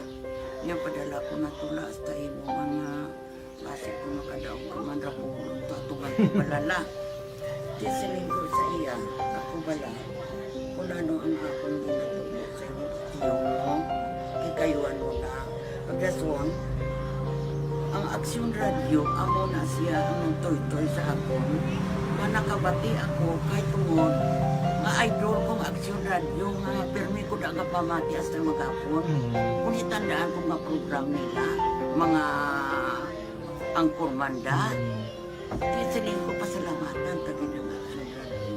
Niya padala ko na tula hasta imo mga Basi kung makadaog ka man ra, pulong to, atuman ko balala. Di siling ko sa iya, ako bala, kung ano ang akong ginatubo sa imo, tiyo mo, kikayuan mo na. Pagdason, ang Aksyon Radio, amo na siya ang nagtoytoy sa akon, nga nakabati ako kay tungod nga idol kong Aksyon Radio, nga pirmi ko da nga pamati hasta maghapon. Mm. Kung itandaan ko nga program nila, mga Ang Kurmanda. Mm. Di siling ko pasalamatan ta gid ang Action Radio.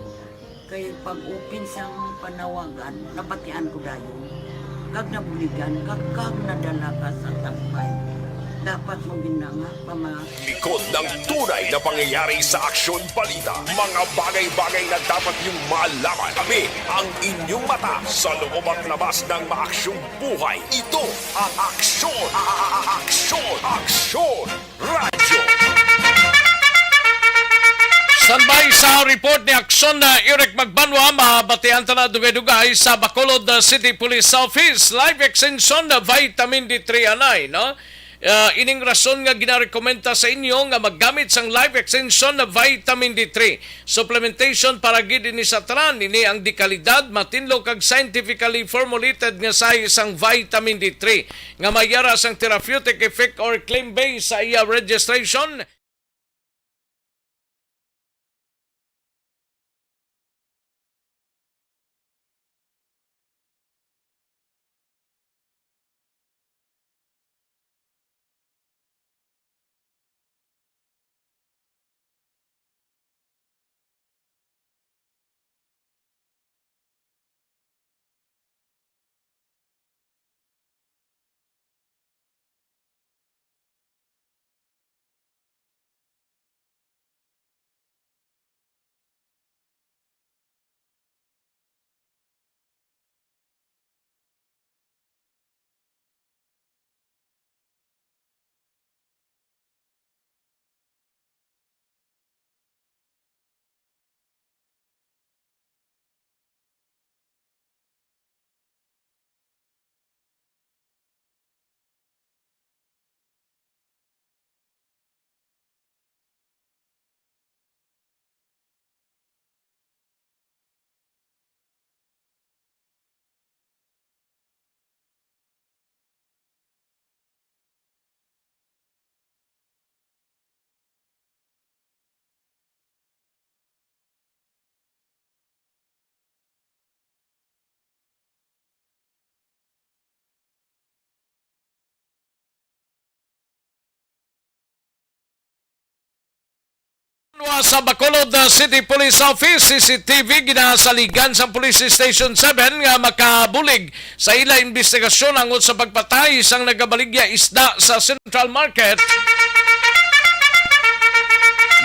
Kay pag-open sang panawagan, nabatian ko dayon. Kag nabuligan ka, kag nadala ka sa tampay. Dapat mo gid na nga pama- Likod ng tunay na pangyayari sa Aksyon Balita. Mga bagay-bagay na dapat niyong malaman. Kami ang inyong mata sa loob at labas ng maaksyong buhay. Ito ang Aksyon, a-, a-, a-, Aksyon, Aksyon Radyo. Standby sa report ni Aksyon na Eric Magbanwa, mabatian ta na dugay-dugay sa Bacolod, uh, City Police Office. Life Extension na Vitamin D three anay, no? Uh, ining rason nga ginarekomenda sa inyo nga maggamit sang Life Extension na Vitamin D three. Supplementation para gid ini sa tanan. Ini ang dekalidad, matinlo kag scientifically formulated nga sahi sang vitamin D three nga may yara sang therapeutic effect or claim based sa iya registration. Sa Bacolod, uh, City Police Office, C C T V, ginasaligan sa Police Station seven nga makabulig sa ila investigasyon angot sa pagpatay sang nagabaligya isda sa Central Market.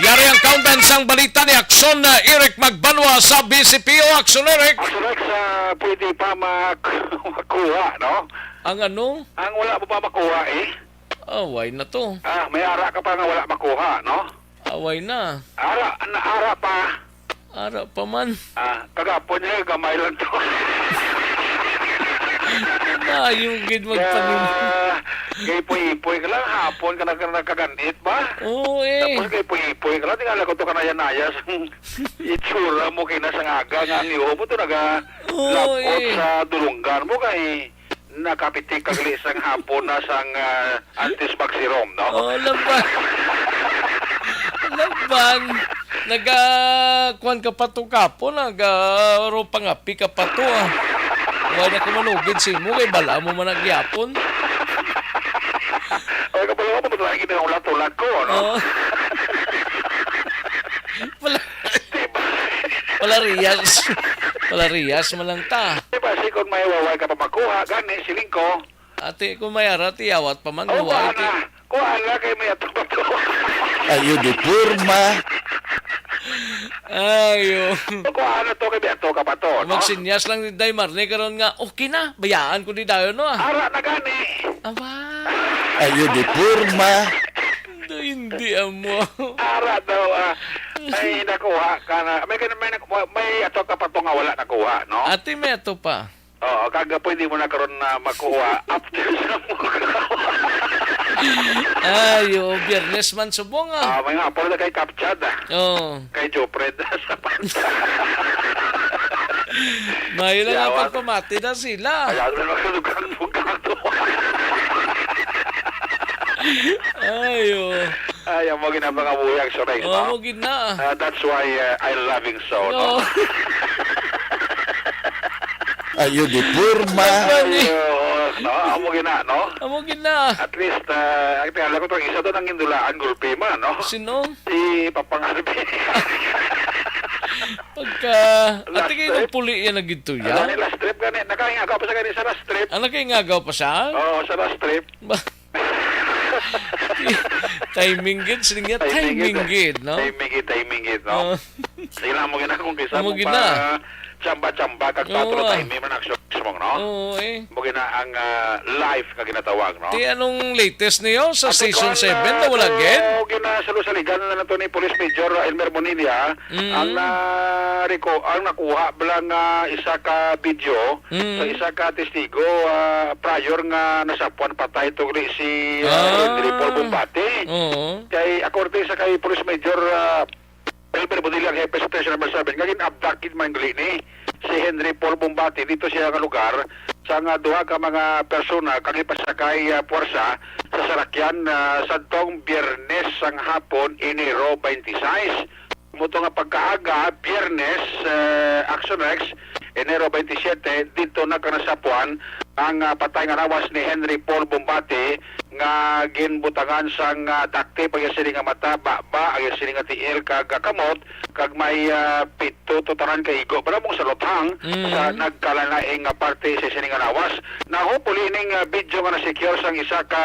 Yari ang kaundan sang balita ni Aksyon na Eric Magbanwa sa B C P O. Aksyon, Eric. Aksyon, Eric, sa pwede pa mak-, makuha, no? Ang ano? Ang wala mo pa makuha, eh. Away na to. Ah, may ara ka pa nga wala makuha, no? Away na. Ara, na ara pa. Ara pa man. Ah, kagapon niya, gamay lang to. Maayo gid magpanim- Ah, kay ipoy-ipoy ka lang, hapon ka na, ka nakaganit ba? Oo, eh. Tapos kay ipoy-ipoy ka lang, tingala ko to kanaya-naya sang itsura mo kay nasa ngaga nga ang iho mo to naga Oo, labot eh. Sa dulunggan mo kay nakapitik ka gali sang hapon na sang, ah, antes magsirom, no? Oh, laban. Laban. Naga, kuwan ka pa to kapo, naga, ro pangapi ka pa to, ah. Wala na ko manugid sa imo, kay bala mo man nagyapon. Ay, kabalo mo, ba't lagi na yung ulat-ulat ko, no? Oh. Wala. Di ba? Wala riyas. Wala riyas man lang ta. Di ba, si kung may waway ka pa makuha, gani, siling ko. Ate, kung may ara, tiyawat pa man, Oh, waway, kuha na. Kuha na, kay may ato pa to. Ayo, di porma. Ayo. Kuha na to, kay may ato ka pa to, no? Magsinyas lang ni Day Marne karon nga, okay na, bayaan ko ni dayon, no, ah. Ara na gani. Aba. Ayo, di porma. Hindi, hindi, amo. Ara daw, ah. Ay, nakuha ka na. May, may, may, may ato ka pa to nga wala nakuha, no? Ate, may ato pa. Oo, kag pwede mo na karon na makuha after sa mukha. Ay, oo, Biyernes man subong, ah. Ah, may nga, puro na kay Captcha, ah. Oo. Kay Jopred sa Panta. Mayo lang ang Yawa. Pagpamati na sila. Ay, ano na, lugar mo ka to? Ay, oo. Ay, amo gina mga buhay ang suray, Oo, no? Amo gina. Ah, that's why, uh, I love him so, no? Oo. Ayo, di porma. Ay, oo, no? Amo gina, no? Amo gina. At least, ah, ang tingala ko, itong isa to nang indulaan, gulpi man, no? Sino? Si Papang Arvin. Pagka, Last ate kayo trip? Nagpuli yan na gito Ano yan? Ni last trip gani? Nakaingagaw pa sa gani sa last trip. Ah, nakaingagaw pa siya? Oo, sa last trip. Ba- Timing gid, siling niya, Timing timing gid. Gid, no? Timing gid, timing gid, no? Ah. Sige lang, mo gina kung kisa Amo mo gina. Pa chamba-chamba, kag Oo, patro ah. Timing man ang show mismo, no? Oo, eh. Mo gina ang, ah, life nga ginatawag, no? Ti, anong latest niyo sa Ate Station Juan, seven? Ah, Nawala so, gid? Ginasalo-saligan na nato ni Police Major Elmer Bonilla Mm. ang na-reco-, ang nakuha bala nga isa ka video Mm. sa isa ka testigo, ah, prior nga nasapuan patay tungli si, ah, Ah. Henry Paul Bombate. Oo. Kay, according sa kay Police Major, ah, Elmer Bonilla, ang hepe sa Station Number Seven, nga gin-abduct gid man gali ni si Henry Paul Bombate dito siya nga lugar sa nga duha ka mga persona kag ipasakay, ah, puwersa sa sarakyan, ah, sadtong Biyernes sang hapon, Enero twenty-six. Mo to nga pagkaaga, Biyernes, eh, Action Rex, Enero twenty-seven, dito na kanasapuan ang, ah, patay nga lawas ni Henry Paul Bombate nga ginbutangan sang, ah, duct tape ang iya sini nga mata, baba, ang iya sini nga tiil kag, ah, kamot, kag may, ah, pito to tanan ka igo para mong sa luthang Mm. sa nagkalalaing nga parte sa sini nga lawas. Na hopefully ning, ah, video nga na-secure sang isa ka,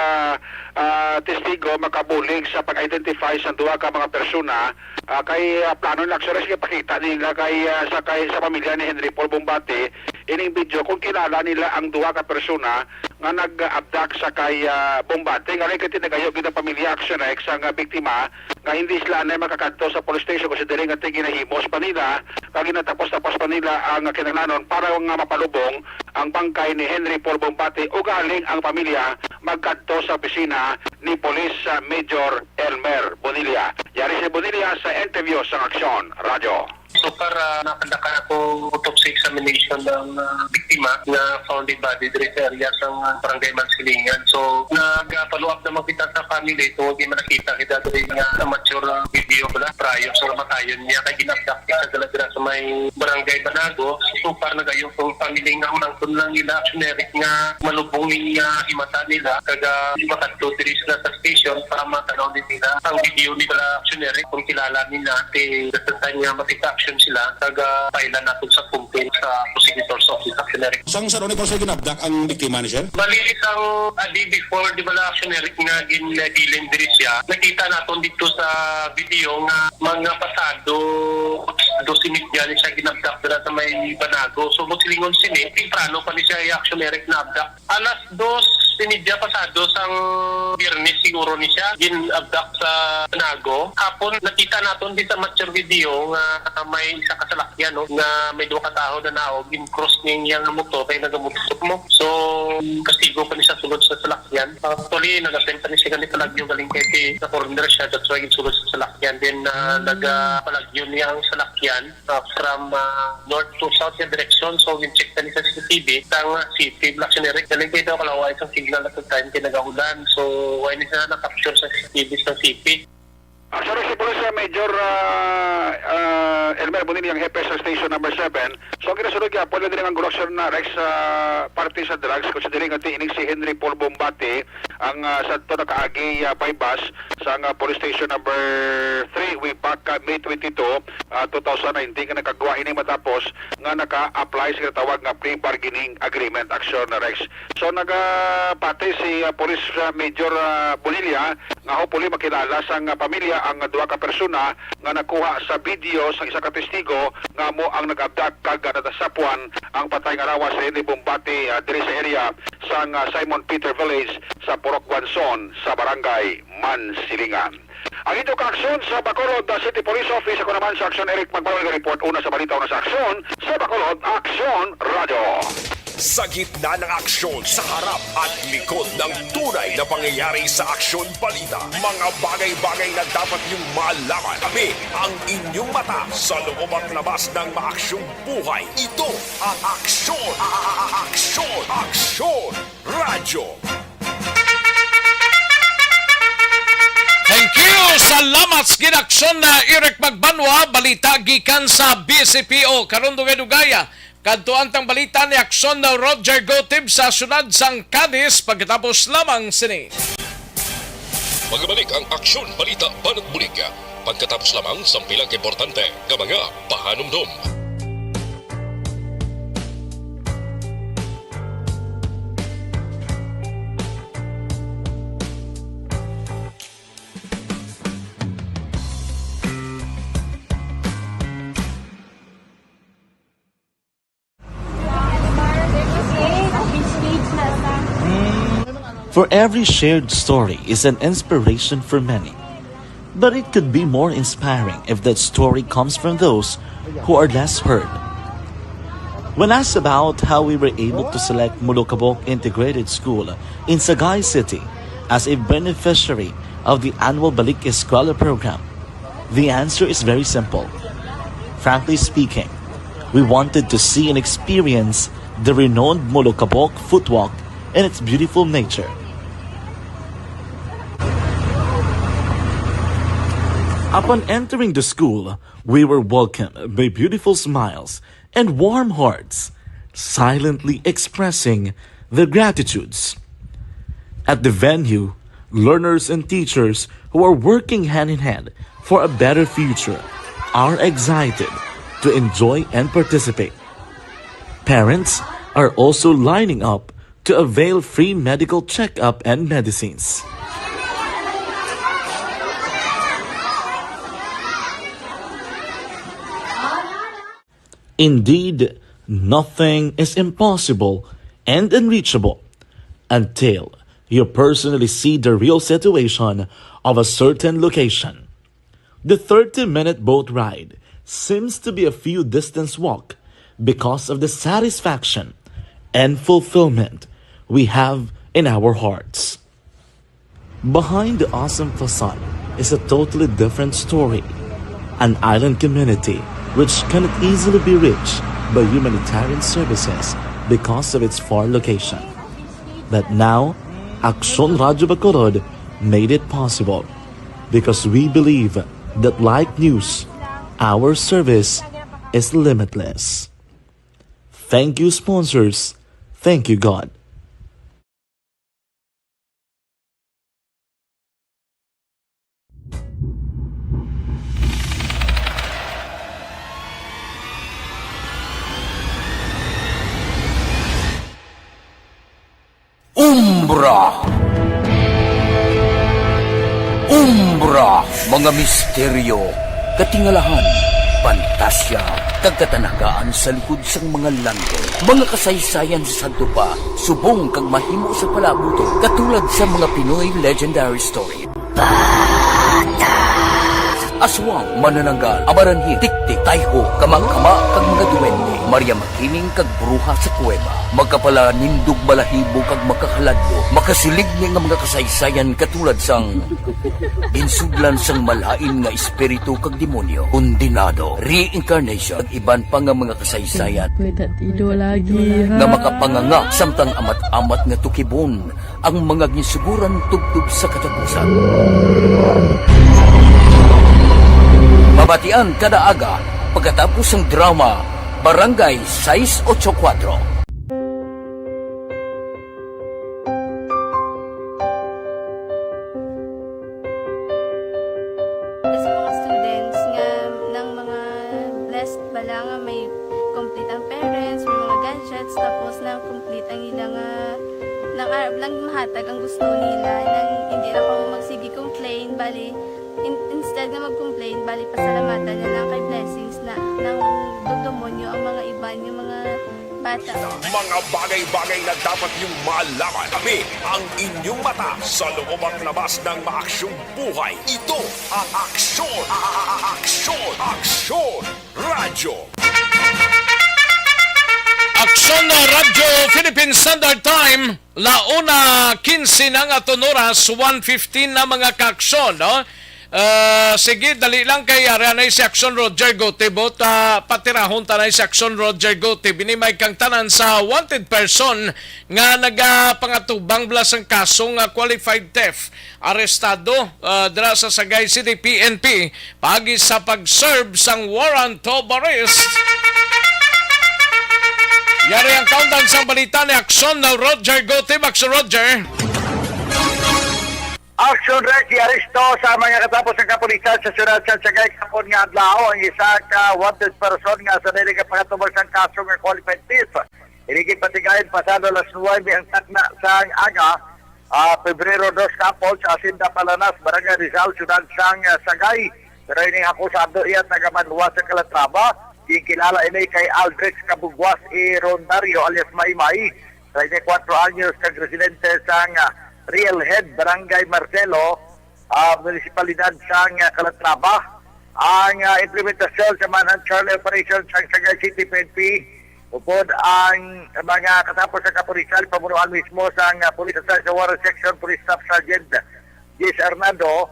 ah, testigo makabulig sa pag-identify sa duha ka mga persona. Ah, kay, ah, plano nila, actually, sige, pakita nila kay, ah, sa, kay, sa pamilya ni Henry Paul Bombate ining video kung kilala nila ang duha ka persona nga nag-abduct sa kay, ah, Bombate. Nga rin kay tinagayo gid ang pamilya, Action Rex, ang, ah, biktima nga hindi sila anay makakadto sa police station kung sa diri nga ginahimos pa nila, kag ginatapos-tapos pa nila ang kinahanglanon para nga mapalubong ang bangkay ni Henry Paul Bombate. Ugaling ang pamilya magkadto sa opisina ni Police, ah, Major Elmer Bonilla. Yari si Bonilla sa interview sa Aksyon Radyo. So far, ah, nakandaka na ko autopsy examination ng, ah, biktima nga found dead body diri sa area sa, ah, Barangay Mansilingan. So, nag-follow up naman kita sa family tungod di man nakita kita diri nga amateur, ah, video bala prior sa kamatayon niya kay gin-abduct kita dala dira sa may Barangay Banago. So far, nagayo tong family nga umangkon lang nila, generic nga malubong ni, ah, himata nila, kag, ah, makadto diri sila sa station para matanaw din nila ang video ni bala generic kung kilala nila. Kay sa time nga makita Yun sila, taga-file nato sa complaint sa prosecutor's office, Action Eric. Sang San Onofre, sir, ginabdak ang biktima ni sir? Bali, isang, ah, day before, di ba, la, Action Eric, nga ginabilin diri siya, nakita naton dito sa video nga mga pasado dos y media ni siya ginabdak dira sa may Banago. So, buot silingon sini, temprano pa ni siya, Action Eric, naabdak. Alas dos y media pasado sang Biyernes siguro ni siya gin-abduct sa Nago. Hapon, nakita naton di sa mature video nga may isa ka salakyan, no, nga may duha ka tawo na naog, gin-cross niya ang motor kay nagamotor mo. So, kastigo pa ni sa sulod sa salakyan. Actually, nag-attempt pa ni siya gani palagyo galing kay ti na corner siya, that's why sulod sa salakyan. Then, ah, nagapalagyo niya ang salakyan. Ah, from, ah, north to south nga direksyon. So, gin-check na ni sa C C T V, sang city, Black Generic. Galing kayo daw, kalawa isang signal at the time kay nagaulan. So, why ni siya na-capture sa C C T V sa city? Ah, sorry, si Police, ah, Major, ah, ah, Elmer Bonilla, ang hepe sa Station Number Seven. So, ang ginasunod niya, pwede din ang gulak, Sir, na Rex, ah, parte sa drugs, considering nga ti ining si Henry Paul Bombate, ang, ah, sadto na kaagi, ah, buy-bust sang, ah, Police Station Number Three, way back, ah, May twenty-two, ah, two thousand nineteen, nga nakagwa ini matapos nga naka-apply sa ginatawag nga plea bargaining agreement, Action Rex. So, nagapati si, ah, Police, ah, Major, ah, Bonilla nga hopefully makilala sang, ah, pamilya ang duha ka persona nga nakuha sa video sa isa ka testigo nga amo ang nag-abduct kag, ah, natasapuan ang patay nga lawas sa Henry Bombate, ah, diri sa area sang, ah, Simon Peter Village sa Purok Guanzon sa Barangay Mansilingan. Ang inyo kaaksyon sa Bacolod, ah, City Police Office, ako naman sa Aksyon, Eric Magbanwa, nag-report una sa balita, una sa Aksyon sa Bacolod, Aksyon Radio. Sa gitna ng aksyon, sa harap at likod ng tunay na pangyayari sa Aksyon Balita, mga bagay-bagay na dapat niyong malaman, kami ang inyong mata sa loob at labas ng maaksyong buhay. Ito ang Aksyon, a-, a-, a-, Aksyon, Aksyon Radyo. Thank you. Salamat sa ginaksyon na Eric Magbanwa. Balita gikan sa B C P O. Karon, dugay-dugay, ah, kadtuan tang balita ni Aksyon na Roger Gotib sa siyudad sang Cadiz pagkatapos lamang sini. Magabalik ang Aksyon Balita Banat Bulig pagkatapos lamang sang pila ka importante nga mga pahanumdom. For every shared story is an inspiration for many. But it could be more inspiring if that story comes from those who are less heard. When asked about how we were able to select Molokabok Integrated School in Sagay City as a beneficiary of the annual Balik Eskwela program, the answer is very simple. Frankly speaking, we wanted to see and experience the renowned Molokabok footwalk and its beautiful nature. Upon entering the school, we were welcomed by beautiful smiles and warm hearts, silently expressing their gratitudes. At the venue, learners and teachers who are working hand in hand for a better future are excited to enjoy and participate. Parents are also lining up to avail free medical checkup and medicines. Indeed, nothing is impossible and unreachable until you personally see the real situation of a certain location. The thirty-minute boat ride seems to be a few distance walk because of the satisfaction and fulfillment we have in our hearts. Behind the awesome facade is a totally different story. An island community which cannot easily be reached by humanitarian services because of its far location. But now, Aksyon Radyo Bacolod made it possible because we believe that, like news, our service is limitless. Thank you, sponsors. Thank you, God. Umbra. Umbra, mga misteryo, katingalahan, pantasya, kag katanagaan sa likod sang mga landong. Mga kasaysayan sa sadto pa, subong kag mahimo sa palaabuton, katulad sa mga Pinoy legendary story. Aswang, manananggal, amaranhit, tiktik, tayho, kamakama, kag mga duwende, Maria Makiling, kag bruha sa kuweba, makapalanindog balahibo kag makahaladlok, makasiligni nga mga kasaysayan katulad sang ginsudlan sang malain nga espiritu kag demonyo, kondenado, reincarnation, kag iban pa nga mga kasaysayan Wait, that ido lagi, ha? nga makapanganga samtang amat-amat nga tukibon ang mga ginsuguran tubtob sa katapusan. Mabatian kada aga pagkatapos sang drama Barangay sais ocho kuwatro. Sa mga students nga, nang mga blessed bala nga may complete ang parents, may mga gadgets, tapos nang complete ang ila nga, nang arab lang mahatag ang gusto nila, nang hindi na ko magsige complain, bali, in-, instead nga mag-complain, bali, pasalamatan na lang kay blessings na, nang dudumonyo ang mga iban, yung mga bata. Mga bagay-bagay na dapat niyong malaman. Kami ang inyong mata sa loob at labas ng maaksyong buhay. Ito ang Aksyon, a-, a-, a-, Aksyon, Aksyon Radyo. Aksyon na Radyo Philippine Standard Time, la una quince na nga, aton oras, one fifteen na, mga kaaksyon, no? Ah, sige, dali lang kay ari na si Aksyon Roger Gutib. Bot, ah, patirahon ta na si Aksyon Roger Gutib. Ini may kang tanan sa wanted person nga nagapangatubang bala sang kaso nga qualified theft. Arestado, ah, dira sa Sagay City P N P paagi sa pag-serve sang warrant of arrest. Yari ang kaundan sang balita ni Aksyon na Roger Gutib. Aksyon Roger. Action Red, giaresto sa mga katapos nga kapulisan sa siyudad sa Sagay kahapon nga adlaw ang isa ka wanted person nga sa dili ka pangatubang sang kaso nga qualified thief. Ini ginpatigayon pasado alas nuwebe ang takna sang aga, ah, Pebrero dos kahapon sa Hacienda Palanas, Barangay Rizal, siyudad sang, ah, Sagay. Pero ini akusado iya taga Manwa sa Calatrava. Ginkilala ini kay Aldrich Kabugwas E. Rondario alias Maymay, treinta y cuatro anyos, kag residente sang, ah, Real Head, Barangay Marcelo, ah, munisipalidad sang, ah, Calatrava. Ang, ah, implementasyon sa Manhunt Charlie Operation sang Sagay City P N P, upod ang mga katapos sa kapulisan, pamunuan mismo sang, ah, Police Station Warren Section Police Staff Sergeant Jis Hernando,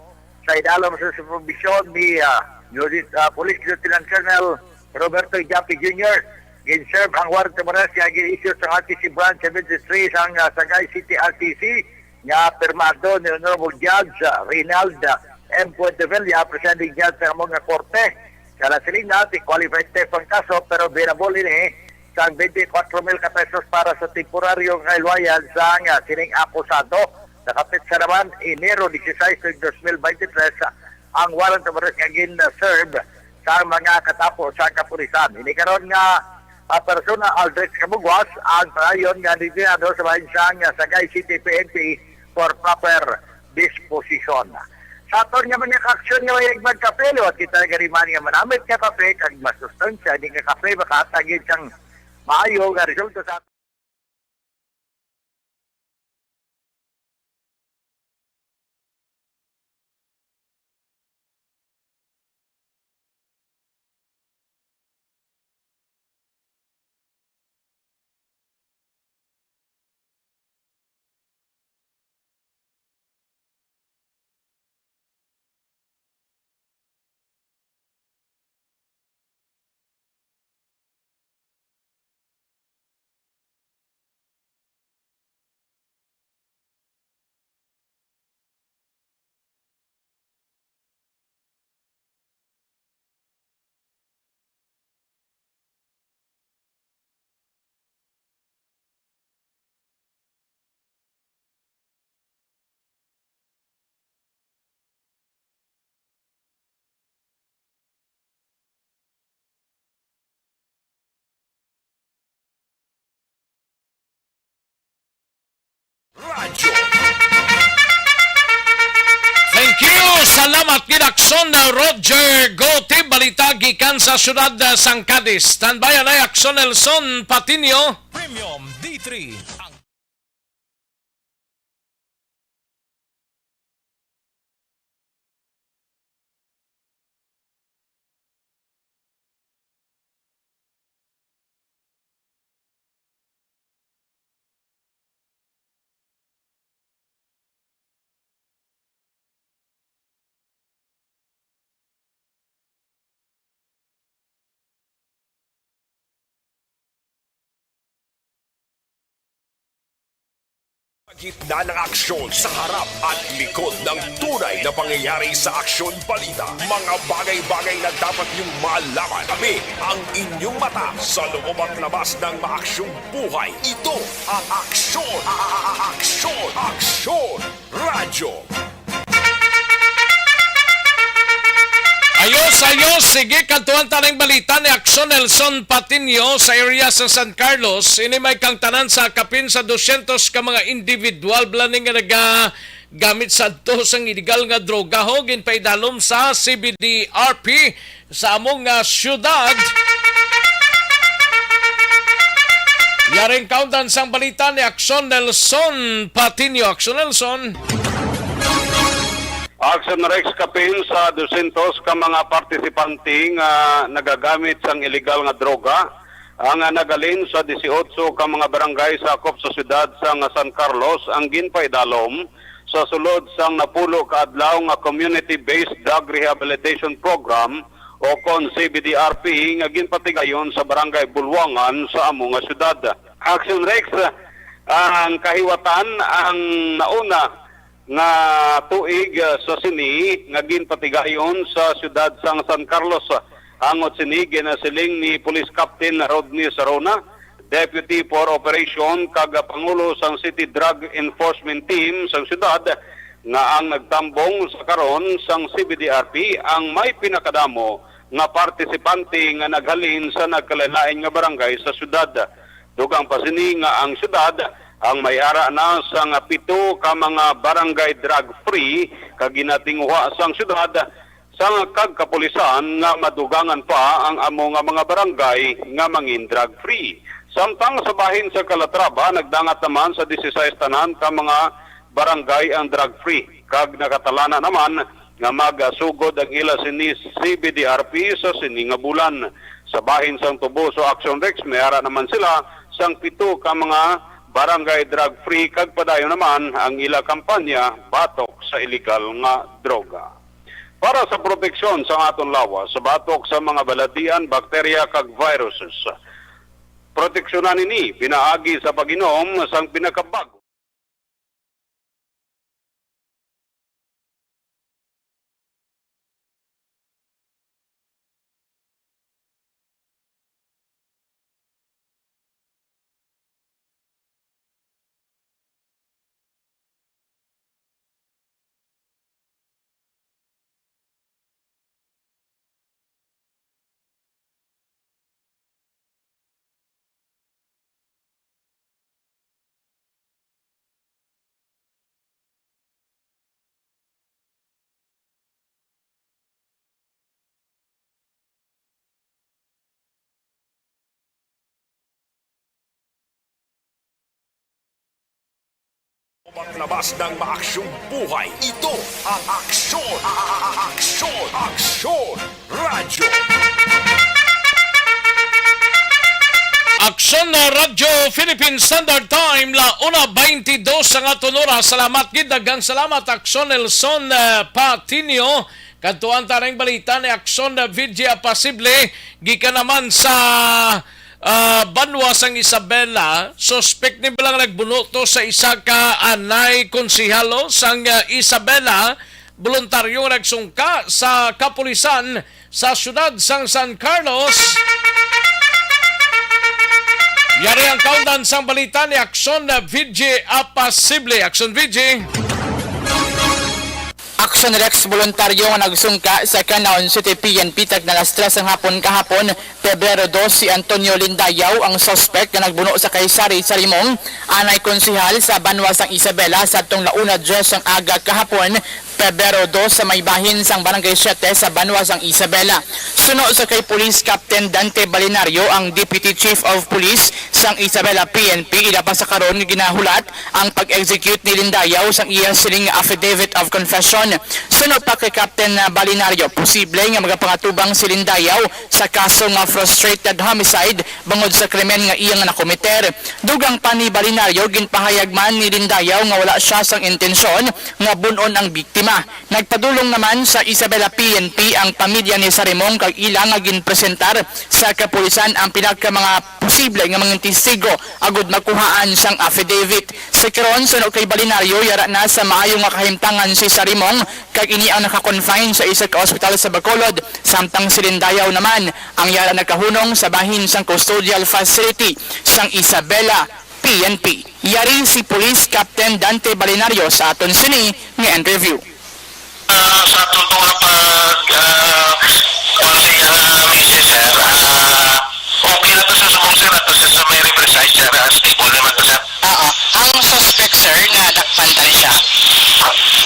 sa idalom sa supervision ni, ah, Lieutenant, ah, Police Lieutenant Colonel Roberto Japi Junior, gin-serve ang warrant of arrest nga gin-issue sa R T C Branch seventy-three sang, ah, Sagay City R T C, nga pirmado ni Honorable Judge, ah, Reynald, ah, M. Cuentevilla, Presiding Judge sa amo nga korte. Sa nasiling na, ti qualified theft ang kaso, pero bailable ini sang twenty-four mil ka pesos para sa temporaryo nga hilwayan sang, ah, sining akusado. Nakapit sa naman, Enero dieciséis, dos mil veintitrés, ang warrant of arrest nga gin-serve sa mga katapo sa kapulisan. Ini karon nga, ah, persona, Aldrich Kabugwas, ang padayon nga detenido sa bahin sang, ah, Sagay City P N P for proper disposition. Sa aton nga mga kaaksyon nga may magkape, liwat kita gariman nga manamit nga kape, kag mas sustansya, di nga kape makahatag gid sang maayo nga resulta sa Salamat gid, Aksyon Roger Gote. Balita gikan sa siyudad sang Cadiz. Standby anay, Aksyon Nelson Patiño. Premium D three. Gitna ng aksyon, sa harap at likod ng tunay na pangyayari sa Aksyon Balita. Mga bagay-bagay na dapat niyong malaman. Kami ang inyong mata sa loob at labas ng maaksyong buhay. Ito ang Aksyon, a- a- a- Aksyon, Aksyon Radyo. Ayos, ayos. Sige, kadtuan ta ning balita ni Aksyon Nelson Patiño sa area sa San Carlos. Ini may kangtanan sa kapin sa dosyentos ka mga individual bala ni nga nagagamit sadto sang iligal nga droga, ho, ginpaidalom sa C B D R P sa among, ah, siyudad. Yaring kaundan sang balita ni Aksyon Nelson Patiño. Aksyon Nelson. Aksyon Rex, kapin sa dosyentos ka mga partisipante nga nagagamit sang iligal nga droga ang, ah, naghalin sa disiotso ka mga barangay sakop sa siyudad sang San Carlos ang ginpaidalom sa sulod sang napulo ka adlaw nga Community-Based Drug Rehabilitation Program o kon C B D R P nga ginpatigayon sa Barangay Bulwangan sa amo nga siyudad. Aksyon Rex, ang kahiwatan ang nauna nga tuig, ah, sa sini nga ginpatigayon sa siyudad sang San Carlos. Hangot sini, ginasiling ni Police Captain Rodney Sarona, Deputy for Operation kag Pangulo sang City Drug Enforcement Team sang siyudad, nga ang nagtambong sa karon sang C B D R P ang may pinakadamo nga partisipante nga naghalin sa nagkalain-lain nga barangay sa siyudad. Dugang pa sini nga ang siyudad ang may ara na sang pito ka mga barangay drug-free kag ginatinguha sang siyudad sang kag kapulisan nga madugangan pa ang amo nga mga barangay nga mangin drug-free. Samtang sa bahin sa Calatrava, nagdangat naman sa disisais tanan ka mga barangay ang drug-free, kag nakatalana naman nga magasugod ang ila sini C B D R P sa sini nga bulan. Sa bahin sang Toboso Action Rex, may ara naman sila sang pito ka mga barangay drug-free, kag padayon naman ang ila kampanya batok sa iligal nga droga. Para sa proteksyon sang aton lawas batok sa mga balatian, bakterya, kag viruses, proteksyonan ini pinaagi sa pag-inom sang pinakabag-o Labas ng maaksyong buhay. Ito ang Aksyon, a- a- a- Aksyon, Aksyon Radyo. Aksyon na Radyo Philippine Standard Time, la una veintidós ang aton oras. Salamat gid, daghang salamat, Aksyon Nelson, eh, Patiño. Kadtuan ta ning balita ni Aksyon na V J Apasible, gikan naman sa, ah, banwa sang Isabela. Suspek ni bala nga nagbuno to sa isa ka anay konsehalo sang, ah, Isabela. Voluntaryo nga nagsungka sa kapulisan sa siyudad sang San Carlos. Yari ang kaundan sang balita ni Aksyon V J Apasible. Aksyon V J. Aksyon Rex, voluntaryo nga nagsungka sa Canlaon City P N P tagna alas tres sang hapon kahapon, Pebrero dos, si Antonio Lindayaw, ang suspek nga nagbuno sa kay Sari Sarimong, anay konsehal sa banwa sang Isabela, sa atong la una diyes sang aga kahapon, Pebrero dos sa may bahin sang Barangay Siete sa banwa sang Isabela. Suno sa kay Police Captain Dante Balinario, ang Deputy Chief of Police sang Isabela P N P, ila pa sa karon nga ginahulat ang pag-execute ni Lindayaw sang iya siling affidavit of confession. Suno pa kay Captain Balinario, posible nga magapangatubang si Lindayaw sa kaso nga frustrated homicide bangod sa krimen nga iya nga nakomiter. Dugang pa ni Balinario, ginpahayag man ni Lindayaw nga wala siya sang intensyon nga bun-on ang biktima. Nagpadulong naman sa Isabela P N P ang pamilya ni Sarimong kag ila nga ginpresentar sa kapulisan ang pila ka mga posible nga mga testigo agud makuhaan sang affidavit. Sa karon, suno kay Balinario, yara na sa maayo nga kahimtangan si Sarimong kag ini ang naka-confine sa isa ka ospital sa Bacolod, samtang si Lindayaw naman ang yara nagkahunong sa bahin sang custodial facility sang Isabela P N P. Yari si Police Captain Dante Balinario sa aton sini nga interview. Ah, sa aton to nga pag, ah, kuwan sa iya nga misis, sir, ah, okay na to, sir, subong, sir, ato, sir, sa may Riverside, sir, ah, stable naman to, sir. Oo. Ang suspect, sir, nadakpan ta ni siya?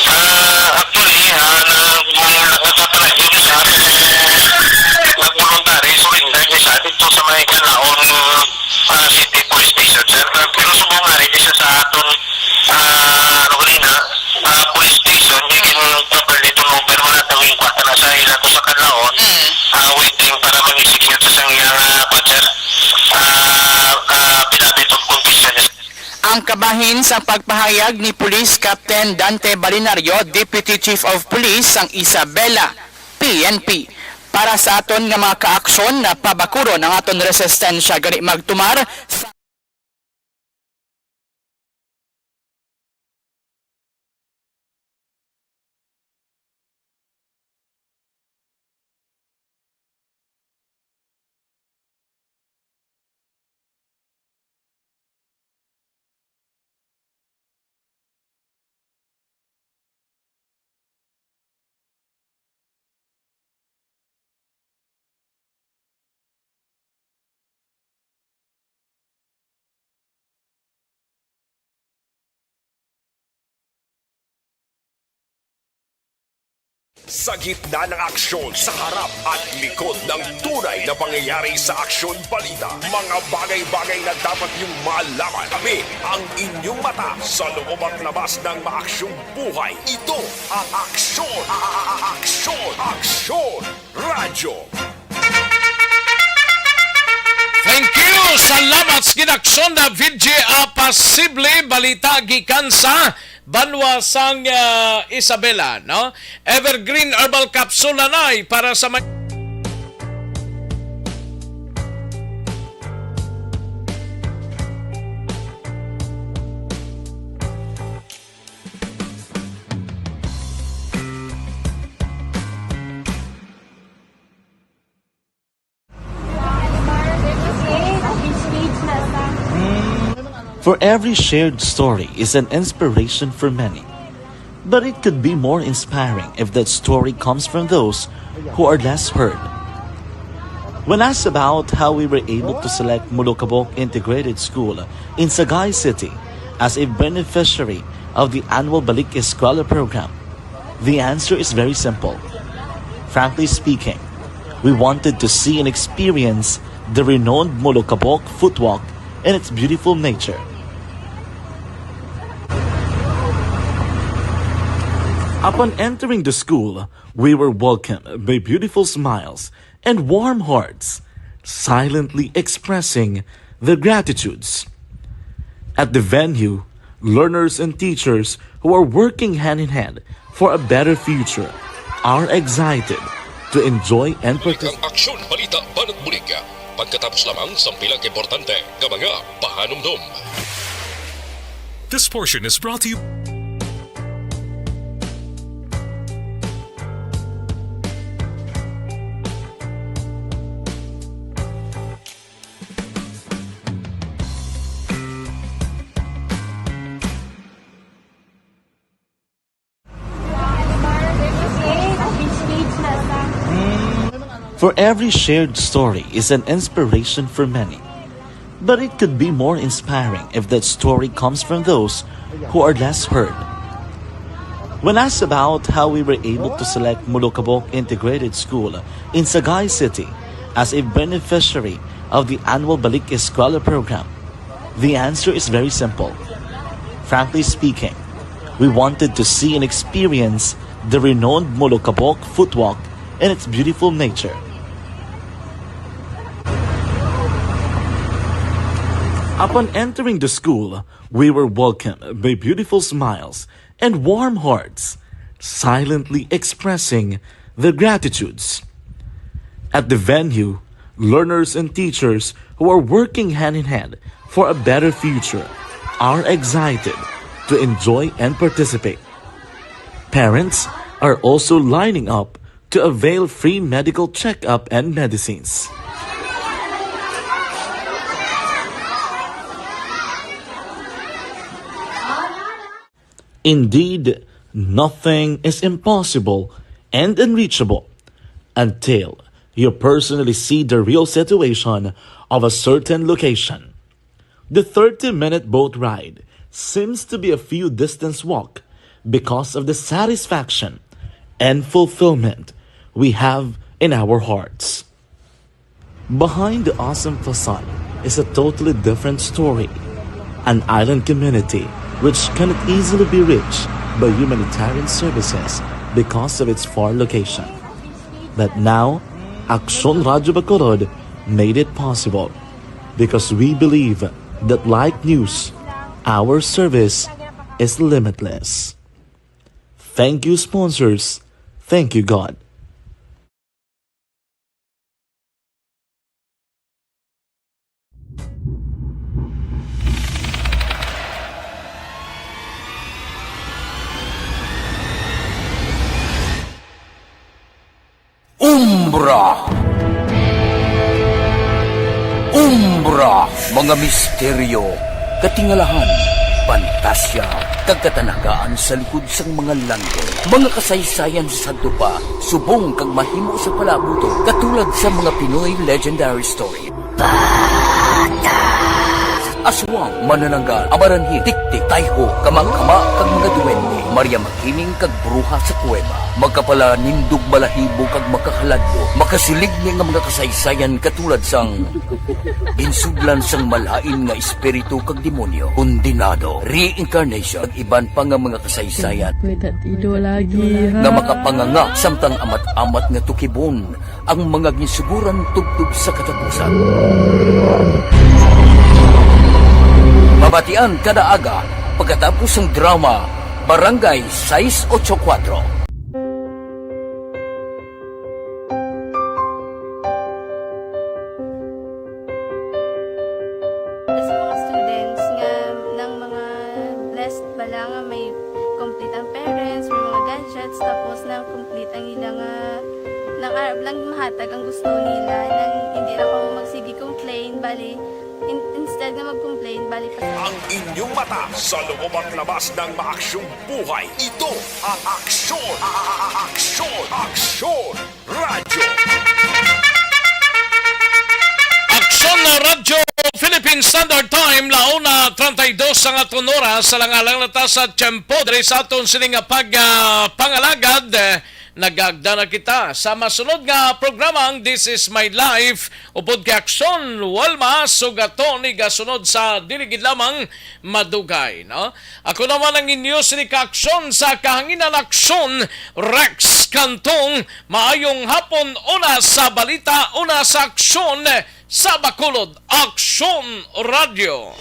Ah, actually, ah, nag-, nagkatalag yun, sir. Nag-voluntary surrender ni siya dito sa may Canlaon, ah, City Police Station, sir. Pero subong nga, ready siya sa aton, ah, ano kanina, ah, police station, kay gin-, properly turnover mo na tawing kwarta na sa ila to sa Canlaon, Mm. ah, waiting para mag-execute sa iyang, ah, kwan, sir, ah, ah, affidavit of confession niya. Ang kabahin sa pagpahayag ni Police Captain Dante Balinario, Deputy Chief of Police sang Isabela P N P. Para sa aton nga mga kaaksyon, na pabakuron ang aton resistensya gani magtumar sa Sa gitna ng aksyon, sa harap at likod ng tunay na pangyayari sa Aksyon Balita, mga bagay-bagay na dapat niyong malaman. Kami ang inyong mata sa loob at labas ng maaksyong buhay. Ito ang Aksyon, a-, a-, a-, Aksyon, Aksyon Radyo. Thank you. Salamat sa ginaksyon na V J Apasible. Balita gikan sa banwa sang, ah, Isabela, no? Evergreen Herbal Capsule, anay, para sa may For every shared story is an inspiration for many. But it could be more inspiring if that story comes from those who are less heard. When asked about how we were able to select Molokabok Integrated School in Sagay City as a beneficiary of the annual Balik Eskwela program, the answer is very simple. Frankly speaking, we wanted to see and experience the renowned Molokabok Footwalk and its beautiful nature. Upon entering the school, we were welcomed by beautiful smiles and warm hearts, silently expressing their gratitudes. At the venue, learners and teachers who are working hand in hand for a better future are excited to enjoy and participate. Ang Aksyon Balita Banat Bulig. Pagkatapos lamang sang pila ka importante nga mga pahanumdom. This portion is brought to you. For every shared story is an inspiration for many. But it could be more inspiring if that story comes from those who are less heard. When asked about how we were able to select Molokabok Integrated School in Sagay City as a beneficiary of the annual Balik Eskwela program, the answer is very simple. Frankly speaking, we wanted to see and experience the renowned Molokabok Footwalk and its beautiful nature. Upon entering the school, we were welcomed by beautiful smiles and warm hearts, silently expressing their gratitudes. At the venue, learners and teachers who are working hand in hand for a better future are excited to enjoy and participate. Parents are also lining up to avail free medical checkup and medicines. Indeed, nothing is impossible and unreachable until you personally see the real situation of a certain location. The thirty-minute boat ride seems to be a few distance walk because of the satisfaction and fulfillment we have in our hearts. Behind the awesome facade is a totally different story. An island community which cannot easily be reached by humanitarian services because of its far location. But now, Aksyon Radyo Bacolod made it possible because we believe that, like news, our service is limitless. Thank you, sponsors. Thank you, God. Umbra. Umbra, mga misteryo, katingalahan, pantasya, kag katanagaan sa likod sang mga langit. Mga kasaysayan sa sadto pa, subong kag mahimo sa palaabuton, katulad sa mga Pinoy legendary story. Aswang, manananggal, amaranhit, tiktik, tayho, kamangkama, kag mga duwende. Maria Makining kag bruha sa kuweba. Makapalanindog balahibo kag makahaladlok. Makasiligni nga mga kasaysayan katulad sang ginsudlan sang malain nga espiritu kag demonyo, kondenado, reincarnation, kag iban pa nga mga kasaysayan May tatido lagi, ha? nga makapanganga samtang amat-amat nga tukibon ang mga ginsuguran tubtob sa katapusan. Mabatian kada aga pagkatapos sang drama Barangay sais ocho kuwatro. Sa mga students nga nang mga blessed bala nga may complete ang parents, may mga gadgets, tapos na complete ang ila nga nang arab lang mahatag ang gusto nila, nang hindi na kamo magsige complain, bali, in-, instead nga mag-complain, bali pa. Ang inyong mata sa loob at labas ng maaksyong buhay. Ito ang Aksyon, a-, a-, a-, Aksyon, Aksyon Radyo. Aksyon na Radyo, Philippine Standard Time, launa treinta y dos ang aton oras, alang-alang na ta sa tiyempo diri sa aton sini nga pag, ah, pangalagad. Eh, nagagda na kita sa masunod nga programang This Is My Life, upod kay Aksyon Walma, sugaton ni gasunod sa dili gid lamang madugay, no? Ako naman ang inyo sini ka Aksyon sa kahanginan, Aksyon Rex Cantong. Maayong hapon, una sa balita, una sa aksyon sa Bacolod, Aksyon Radyo.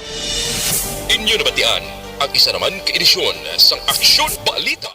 Inyo nabatian ang isa naman ka edisyon sang Aksyon Balita.